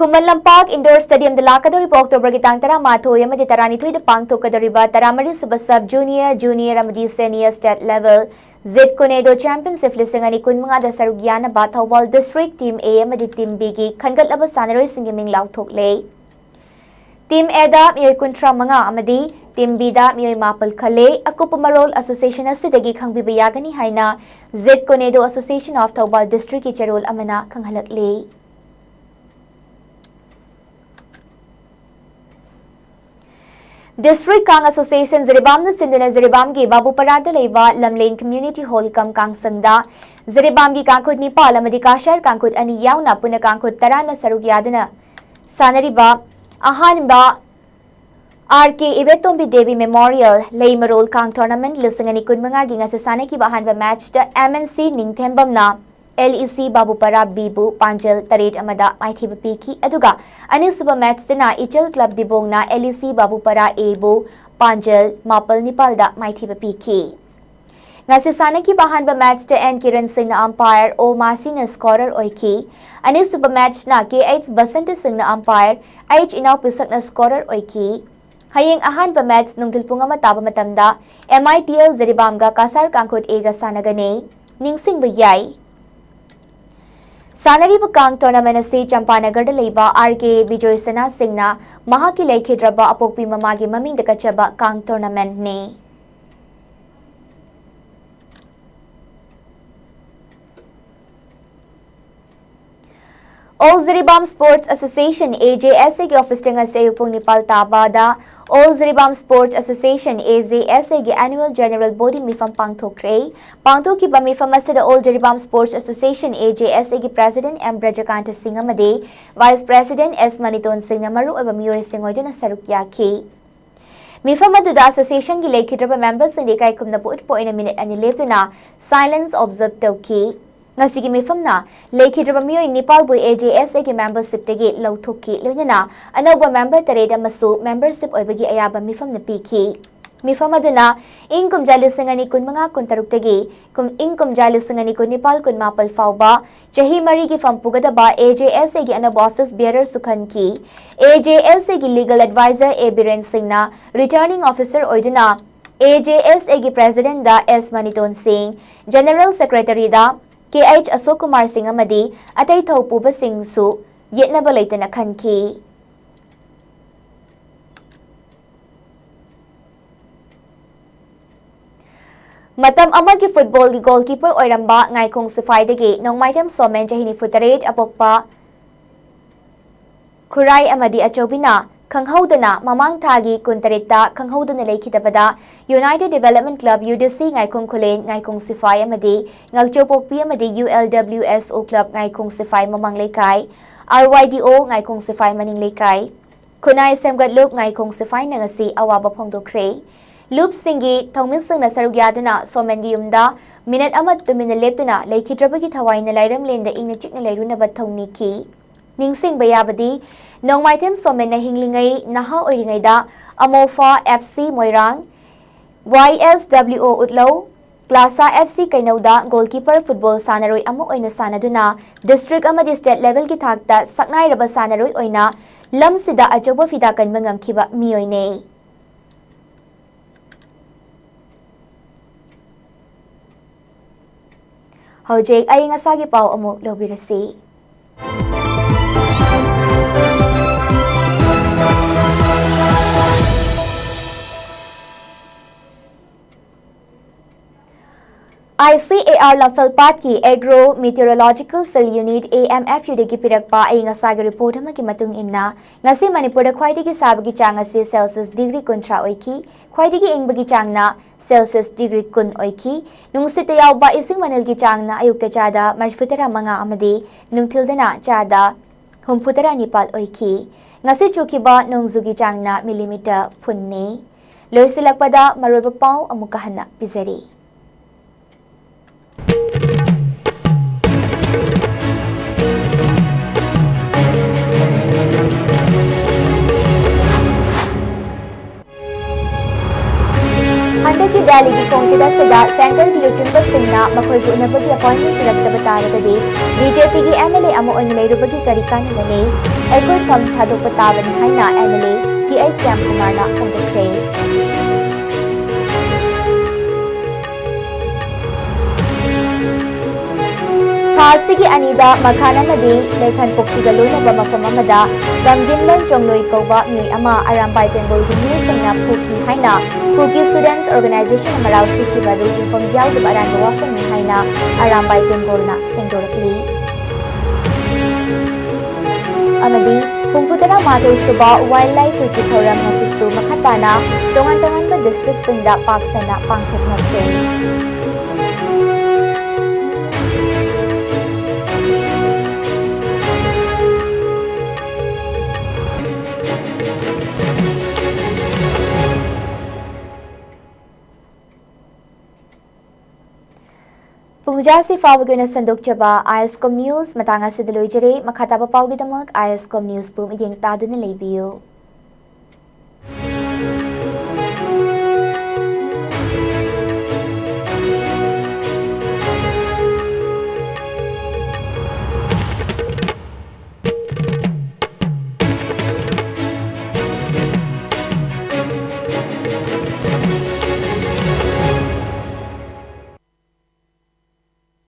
ꯈꯨꯃꯟ ꯂꯝꯄꯥꯛ Indoor Stadiumꯗ ꯂꯥꯛꯀꯗꯧꯔꯤꯕ Octoberꯒꯤ ꯇꯥꯡ ꯇꯔꯥꯃꯥꯊꯣꯏ ꯑꯃꯗꯤ ꯇꯔꯥꯅꯤꯊꯣꯏꯗ ꯄꯥꯡꯊꯣꯛꯀꯗꯧꯔꯤꯕ ꯇꯔꯥꯃꯔꯤ ꯁꯨꯕ Sub Junior, Junior ꯑꯃꯗꯤ Senior State Level Jeet Kune Do Championship ꯂꯤꯁꯤꯡ ꯑꯅꯤ ꯀꯨꯟꯃꯉꯥꯗ ꯁꯔꯨꯛ ꯌꯥꯅꯕ ꯊꯧꯕꯥꯜ District Team A ꯑꯃꯗꯤ Team Bꯒꯤ ꯈꯟꯒꯠꯂꯕ ꯁꯥꯟꯅꯔꯣꯏꯁꯤꯡꯒꯤ ꯃꯤꯡ ꯂꯥꯎꯊꯣꯛꯂꯦ꯫ Team A ꯗ ꯃꯤꯑꯣꯏ ꯀꯨꯟꯊ꯭ꯔꯥ ꯃꯉꯥ ꯑꯃꯗꯤ Team B ꯗ ꯃꯤꯑꯣꯏ ꯃꯥꯄꯜ ꯈꯜꯂꯦ꯫ ꯑꯀꯨꯞꯄ ꯃꯔꯣꯜ association ꯑꯁꯤꯗꯒꯤ ꯈꯪꯕꯤꯕ ꯌꯥꯒꯅꯤ ꯍꯥꯏꯅ Z Conedo Association of Thoubal District ꯀꯤ ꯆꯦꯔꯣꯜ ꯑꯃꯅ ꯈꯪꯍꯜꯂꯛꯂꯤ꯫ District Kang Association ꯖꯤꯔꯤꯕꯥꯝꯅ ꯁꯤꯟꯗꯨꯅ ꯖꯤꯔꯤꯕꯥꯝꯒꯤ ꯕꯥꯕꯨꯄꯔꯥꯗ ꯂꯩꯕ ꯂꯝꯂꯦꯟ Community Hall ꯀꯝ ꯀꯥꯡꯁꯪꯗ ꯖꯤꯔꯤꯕꯥꯝꯒꯤ ꯀꯥꯡꯈꯨꯠ ꯅꯤꯄꯥꯜ ꯑꯃꯗꯤ ꯀꯥꯁꯥꯔ ꯀꯥꯡꯈꯨꯠ ꯑꯅꯤ ꯌꯥꯎꯅ ꯄꯨꯟꯅ ꯀꯥꯡꯈꯨꯠ ꯇꯔꯥꯅ ꯁꯔꯨꯛ ꯌꯥꯗꯨꯅ ꯁꯥꯟꯅꯔꯤꯕ ꯑꯍꯥꯟꯕ R K ꯏꯕꯦꯇꯣꯝꯕꯤ ꯗꯦꯕꯤ Memorial ꯂꯩꯃꯔꯣꯜ ꯀꯥꯡ Tournament ꯂꯤꯁꯤꯡ ꯑꯅꯤ ꯀꯨꯟꯃꯉꯥꯒꯤ ꯉꯁꯤ ꯁꯥꯟꯅꯈꯤꯕ ꯑꯍꯥꯟꯕ match ꯇ M N C ꯅꯤꯡꯊꯦꯝꯕꯝꯅ L E C ꯕꯥꯕꯨꯄꯔꯥ B ꯕꯨ ꯄꯥꯟꯖꯜ ꯇꯔꯦꯠ ꯑꯃꯗ ꯃꯥꯏꯊꯤꯕ ꯄꯤꯈꯤ꯫ ꯑꯗꯨꯒ ꯑꯅꯤꯁꯨꯕ match ꯇꯅ ꯏꯆꯜ Club ꯗꯤꯕꯣꯡꯅ L E C ꯕꯥꯕꯨꯄꯔꯥ A ꯕꯨ ꯄꯥꯟꯖꯜ ꯃꯥꯄꯜ ꯅꯤꯄꯥꯜꯗ ꯃꯥꯏꯊꯤꯕ ꯄꯤꯈꯤ꯫ ꯉꯁꯤ ꯁꯥꯟꯅꯈꯤꯕ ꯑꯍꯥꯟꯕ match ꯇ N ꯀꯤꯔꯟ ꯁꯤꯡꯅ umpire, O ꯃꯥꯁꯤꯅ scorer ꯑꯣꯏꯈꯤ꯫ ꯑꯅꯤꯁꯨꯕ match ꯅ K H ꯕꯁꯟꯇ ꯁꯤꯡꯅ umpire, H ꯏꯅꯥꯎꯄꯤꯁꯛꯅ scorer ꯑꯣꯏꯈꯤ꯫ ꯍꯌꯦꯡ ꯑꯍꯥꯟꯕ match ꯅꯨꯡꯊꯤꯜ ꯄꯨꯡ ꯑꯃ ꯇꯥꯕ ꯃꯇꯝꯗ M I T L ꯖꯤꯔꯤꯕꯥꯝꯒ ꯀꯥꯁꯥꯔ ꯀꯥꯡꯈꯨꯠ A ꯒ ꯁꯥꯟꯅꯒꯅꯤ꯫ ꯅꯤꯡꯁꯤꯡꯕ ꯌꯥꯏ, ꯁꯥꯟꯅꯔꯤꯕ ꯀꯥꯡ tournament ꯑꯁꯤ ꯆꯝꯄꯥꯅꯒꯔꯗ ꯂꯩꯕ R K ꯕꯤꯖꯣꯏ ꯁꯅꯥ ꯁꯤꯡꯅ ꯃꯍꯥꯛꯀꯤ ꯂꯩꯈꯤꯗ꯭ꯔꯕ ꯑꯄꯣꯛꯄꯤ ꯃꯃꯥꯒꯤ ꯃꯃꯤꯡꯗ ꯀꯠꯆꯕ ꯀꯥꯡ tournament ꯅꯤ꯫ All Jiribam Sports Association, A J S A ꯒꯤ office ꯇ ꯉꯁꯤ ꯑꯌꯨꯛ ꯄꯨꯡ ꯅꯤꯄꯥꯜ ꯇꯥꯕꯗ All Jiribam Sports Association, A J S A ꯒꯤ annual general body ꯃꯤꯐꯝ ꯄꯥꯡꯊꯣꯛꯈ꯭ꯔꯦ꯫ ꯄꯥꯡꯊꯣꯛꯈꯤꯕ ꯃꯤꯐꯝ ꯑꯁꯤꯗ All Jiribam Sports Association, A J S A ꯒꯤ president M ꯕ꯭ꯔꯖꯀꯥꯟꯇ ꯁꯤꯡ ꯑꯃꯗꯤ vice president S ꯃꯅꯤꯇꯣꯟ ꯁꯤꯡꯅ ꯃꯔꯨꯑꯣꯏꯕ ꯃꯤꯑꯣꯏꯁꯤꯡ ꯑꯣꯏꯗꯨꯅ ꯁꯔꯨꯛ ꯌꯥꯈꯤ꯫ ꯃꯤꯐꯝ ꯑꯗꯨꯗ association ꯒꯤ ꯂꯩꯈꯤꯗ꯭ꯔꯕ member ꯁꯤꯡꯗ ꯏꯀꯥꯏ ꯈꯨꯝꯅꯕ ꯎꯠꯄ ꯑꯣꯏꯅ minute ꯑꯅꯤ ꯂꯦꯞꯇꯨꯅ silence observe ꯇꯧꯈꯤ꯫ ꯉꯁꯤꯒꯤ ꯃꯤꯐꯝꯅ ꯂꯩꯈꯤꯗ꯭ꯔꯕ ꯃꯤꯑꯣꯏ ꯅꯤꯄꯥꯜꯕꯨ A J S A ꯒꯤ membership ꯇꯒꯤ ꯂꯧꯊꯣꯛꯈꯤ, ꯂꯣꯏꯅꯅ ꯑꯅꯧꯕ member ꯇꯔꯦꯠ ꯑꯃꯁꯨ membership ꯑꯣꯏꯕꯒꯤ ꯑꯌꯥꯕ ꯃꯤꯐꯝꯅ ꯄꯤꯈꯤ꯫ ꯃꯤꯐꯝ ꯑꯗꯨꯅ ꯏꯪ ꯀꯨꯝꯖꯥ ꯂꯤꯁꯤꯡ ꯑꯅꯤ ꯀꯨꯟꯃꯉꯥ ꯀꯨꯟꯇꯔꯨꯛꯇꯒꯤ ꯀꯨꯝ-, ꯏꯪ ꯀꯨꯝꯖꯥ ꯂꯤꯁꯤꯡ ꯑꯅꯤ ꯀꯨꯟꯅꯤꯄꯥꯜ ꯀꯨꯟꯃꯥꯄꯜ ꯐꯥꯎꯕ ꯆꯍꯤ ꯃꯔꯤꯒꯤ ꯐꯝ ꯄꯨꯒꯗꯕ A J S A ꯒꯤ ꯑꯅꯧꯕ office bearer ꯁꯨ ꯈꯟꯈꯤ꯫ A J S A ꯒꯤ legal advisor A ꯕꯤꯔꯦꯟ ꯁꯤꯡꯅ returning officer ꯑꯣꯏꯗꯨꯅ A J S A ꯒꯤ president ꯗ S ꯃꯅꯤꯇꯣꯟ ꯁꯤꯡ, general secretary ꯗ K H ꯑꯁꯣꯛ ꯀꯨꯃꯥꯔ ꯁꯤꯡ ꯑꯃꯗꯤ ꯑꯇꯩ ꯊꯧ ꯄꯨꯕꯁꯤꯡꯁꯨ ꯌꯦꯠꯅꯕ ꯂꯩꯇꯅ ꯈꯟꯈꯤ꯫ ꯃꯇꯝ ꯑꯃꯒꯤ ꯐꯨꯠꯕꯣꯜꯒꯤ ꯒꯣꯜꯀꯤꯄꯔ ꯑꯣꯏꯔꯝꯕ ꯉꯥꯏꯈꯣꯡ ꯁꯤꯐꯥꯏꯗꯒꯤ ꯅꯣꯡꯃꯥꯏꯊꯦꯝ ꯁꯣꯃꯦꯟ, ꯆꯍꯤ ꯅꯤꯐꯨ ꯇꯔꯦꯠ, ꯑꯄꯣꯛꯄ ꯈꯨꯔꯥꯏ ꯑꯃꯗꯤ ꯑꯆꯧꯕꯤꯅ ꯈꯪꯍꯧꯗꯅ ꯃꯃꯥꯡ ꯊꯥꯒꯤ ꯀꯨꯟꯇꯔꯦꯠꯇ ꯈꯪꯍꯧꯗꯅ ꯂꯩꯈꯤꯗꯕꯗ United Development Club, U D C, ꯉꯥꯏꯈꯣꯡ ꯈꯨꯂꯦꯟ ꯉꯥꯏꯈꯣꯡ ꯁꯤꯐꯥꯏ ꯑꯃꯗꯤ ꯉꯥꯛꯆꯧꯄꯣꯛꯄꯤ ꯑꯃꯗꯤ U L W S O Club ꯉꯥꯏꯈꯣꯡ ꯁꯤꯐꯥꯏ ꯃꯃꯥꯡ ꯂꯩꯀꯥꯏ, R Y D O ꯉꯥꯏꯈꯣꯡ ꯁꯤꯐꯥꯏ ꯃꯅꯤꯡ ꯂꯩꯀꯥꯏ, ꯈꯨꯟꯅꯥꯏ ꯁꯦꯝꯒꯠꯂꯨꯞ ꯉꯥꯏꯈꯣꯡ ꯁꯤꯐꯥꯏꯅ ꯉꯁꯤ ꯑꯋꯥꯕ ꯐꯣꯡꯗꯣꯛꯈ꯭ꯔꯦ꯫ ꯂꯨꯞꯁꯤꯡꯒꯤ ꯊꯧꯃꯤꯁꯤꯡꯅ ꯁꯔꯨꯛ ꯌꯥꯗꯨꯅ ꯁꯣꯃꯦꯟꯒꯤ ꯌꯨꯝꯗ ꯃꯤꯅꯠ ꯑꯃ ꯇꯨꯃꯤꯟꯅ ꯂꯦꯞꯇꯨꯅ ꯂꯩꯈꯤꯗ꯭ꯔꯕꯒꯤ ꯊꯋꯥꯏꯅ ꯂꯥꯏꯔꯝꯂꯦꯟꯗ ꯏꯪꯅ ꯆꯤꯛꯅ ꯂꯩꯔꯨꯅꯕ ꯊꯧꯅꯤꯈꯤ꯫ ꯅꯤꯡꯁꯤꯡꯕ ꯌꯥꯕꯗꯤ, ꯅꯣꯡꯃꯥꯏꯊꯦꯝ ꯁꯣꯃꯦꯟꯅ ꯍꯤꯡꯂꯤꯉꯩ ꯅꯍꯥ ꯑꯣꯏꯔꯤꯉꯩꯗ ꯑꯃꯣꯐꯥ F C ꯃꯣꯏꯔꯥꯡ, Y S W O ꯎꯠꯂꯧ, ꯀ꯭ꯂꯥꯁꯥ F C ꯀꯩꯅꯧꯗ ꯒꯣꯜꯀꯤꯄꯔ ꯐꯨꯠꯕꯣꯜ ꯁꯥꯟꯅꯔꯣꯏ ꯑꯃ ꯑꯣꯏꯅ ꯁꯥꯟꯅꯗꯨꯅ ꯗꯤꯁꯇ꯭ꯔꯤꯛ ꯑꯃꯗꯤ ꯁ꯭ꯇꯦꯠ ꯂꯦꯚꯦꯜꯒꯤ ꯊꯥꯛꯇ ꯁꯛꯅꯥꯏꯔꯕ ꯁꯥꯟꯅꯔꯣꯏ ꯑꯣꯏꯅ ꯂꯝꯁꯤꯗ ꯑꯆꯧꯕ ꯐꯤꯗꯥ ꯀꯟꯕ ꯉꯝꯈꯤꯕ ꯃꯤꯑꯣꯏꯅꯤ꯫ ꯍꯧꯖꯤꯛ ꯑꯏꯪ ꯑꯁꯥꯒꯤ ꯄꯥꯎ ꯑꯃꯨꯛ ꯂꯧꯕꯤꯔꯁꯤ꯫ I C A R ꯂꯝꯐꯦꯜꯄꯥꯠꯀꯤ Agro Meteorological Field Unit, A M F U, ꯗꯒꯤ ꯄꯤꯔꯛꯄ ꯑꯏꯪ ꯑꯁꯥꯒꯤ ꯔꯤꯄꯣꯔꯠ ꯑꯃꯒꯤ ꯃꯇꯨꯡ ꯏꯟꯅ, ꯉꯁꯤ ꯃꯅꯤꯄꯨꯔꯗ ꯈ꯭ꯋꯥꯏꯗꯒꯤ ꯁꯥꯕꯒꯤ ꯆꯥꯡ ꯑꯁꯤ ꯁꯦꯜꯁꯤꯌꯁ ꯗꯤꯒ꯭ꯔꯤ ꯀꯨꯟꯊ꯭ꯔꯥ ꯑꯣꯏꯈꯤ꯫ ꯈ꯭ꯋꯥꯏꯗꯒꯤ ꯏꯪꯕꯒꯤ ꯆꯥꯡꯅ ꯁꯦꯜꯁꯤꯌꯁ ꯗꯤꯒ꯭ꯔꯤ ꯀꯨꯟ ꯑꯣꯏꯈꯤ꯫ ꯅꯨꯡꯁꯤꯠꯇ ꯌꯥꯎꯕ ꯏꯁꯤꯡ ꯃꯅꯤꯜꯒꯤ ꯆꯥꯡꯅ ꯑꯌꯨꯛꯇ ꯆꯥꯗ ꯃꯔꯤꯐꯨꯇꯔꯥ ꯃꯉꯥ ꯑꯃꯗꯤ ꯅꯨꯡꯊꯤꯜꯗꯅ ꯆꯥꯗ ꯍꯨꯝꯐꯨꯇꯔꯥ ꯅꯤꯄꯥꯜ ꯑꯣꯏꯈꯤ꯫ ꯉꯁꯤ ꯆꯨꯈꯤꯕ ꯅꯣꯡꯖꯨꯒꯤ ꯆꯥꯡꯅ ꯃꯤꯂꯤꯃꯤꯇꯔ ꯐꯨꯟꯅꯤ꯫ ꯂꯣꯏꯁꯤꯜꯂꯛꯄꯗ ꯃꯔꯨꯑꯣꯏꯕ ꯄꯥꯎ ꯑꯃꯨꯛꯀ ꯍꯟꯅ ꯄꯤꯖꯔꯤ꯫ ꯍꯟꯗꯛꯀꯤ ꯗꯦꯜꯂꯤꯒꯤ ꯈꯣꯡꯆꯠ ꯑꯁꯤꯗ ꯁꯦꯟꯇꯔꯒꯤ ꯂꯨꯆꯤꯡꯕꯁꯤꯡꯅ ꯃꯈꯣꯏꯒꯤ ꯎꯅꯕꯒꯤ ꯑꯦꯄꯣꯏꯟꯃꯦꯟ ꯄꯤꯔꯛꯇꯕ ꯇꯥꯔꯒꯗꯤ, B J P ꯒꯤ M L A ꯑꯃ ꯑꯣꯏꯅ ꯂꯩꯔꯨꯕꯒꯤ ꯀꯔꯤ ꯀꯥꯟꯅꯒꯅꯤ? ꯑꯩꯈꯣꯏ ꯐꯝ ꯊꯥꯗꯣꯛꯄ ꯇꯥꯕꯅꯤ ꯍꯥꯏꯅ M L A T I Shyam ꯀꯨꯃꯥꯔꯅ ꯐꯣꯡꯗꯣꯛꯈ꯭ꯔꯦ꯫ ꯊꯥ ꯑꯁꯤꯒꯤ ꯑꯅꯤꯗ ꯃꯈꯥꯟ ꯑꯃꯗꯤ ꯂꯩꯈꯟꯄꯣꯛꯄꯤꯒ ꯂꯣꯏꯅꯕ ꯃꯐꯝ ꯑꯃꯗ ꯒꯝꯒꯤꯟꯂꯣꯟ ꯆꯣꯡꯂꯣꯏ ꯀꯧꯕ ꯃꯤꯑꯣꯏ ꯑꯃ ꯑꯔꯥꯝꯕꯥꯏ ꯇꯦꯡꯒꯣꯜꯒꯤ ꯃꯤꯑꯣꯏꯁꯤꯡꯅ ꯐꯨꯈꯤ ꯍꯥꯏꯅ ꯀꯨꯀꯤ ꯁ꯭ꯇꯨꯗꯦꯟꯠꯁ ꯑꯣꯔꯒꯅꯥꯏꯖꯦꯁꯟꯅ ꯃꯔꯥꯜ ꯁꯤꯈꯤꯕ ꯑꯗꯨ ꯏꯟꯐꯣꯔꯝ ꯌꯥꯎꯗꯕ ꯑꯔꯥꯟꯕ ꯋꯥꯐꯝꯅꯤ ꯍꯥꯏꯅ ꯑꯔꯥꯝꯕꯥꯏ ꯇꯦꯡꯒꯣꯜꯅ ꯁꯦꯡꯗꯣꯔꯛꯂꯤ꯫ ꯑꯃꯗꯤ ꯍꯨꯝꯐꯨꯇꯔꯥ ꯃꯥꯊꯣꯏ ꯁꯨꯕ ꯋꯥꯏꯜꯗ ꯂꯥꯏꯐ ꯋꯤꯛꯀꯤ ꯊꯧꯔꯝ ꯑꯁꯤꯁꯨ ꯃꯈꯥ ꯇꯥꯅ ꯇꯣꯉꯥꯟ ꯇꯣꯉꯥꯟꯕ ꯗꯤꯁꯇ꯭ꯔꯤꯛꯁꯤꯡꯗ ꯄꯥꯛ ꯁꯟꯅ ꯄꯥꯡꯊꯣꯛꯅꯈ꯭ꯔꯦ꯫ ꯄꯨꯡꯖꯥꯁꯤ ꯐꯥꯎꯕꯒꯤ ꯑꯣꯏꯅ ꯁꯟꯗꯣꯛꯆꯕ ꯑꯥꯏ ꯑꯦꯁ ꯀꯣꯝ ꯅ꯭ꯌꯨꯁ ꯃꯇꯥꯡ ꯑꯁꯤꯗ ꯂꯣꯏꯖꯔꯦ꯫ ꯃꯈꯥ ꯇꯥꯕ ꯄꯥꯎꯒꯤꯗꯃꯛ ꯑꯥꯏ ꯑꯦꯁ ꯀꯣꯝ ꯅ꯭ꯌꯨꯁꯄꯨ ꯃꯤꯠꯌꯦꯡ ꯇꯥꯗꯨꯅ ꯂꯩꯕꯤꯌꯨ꯫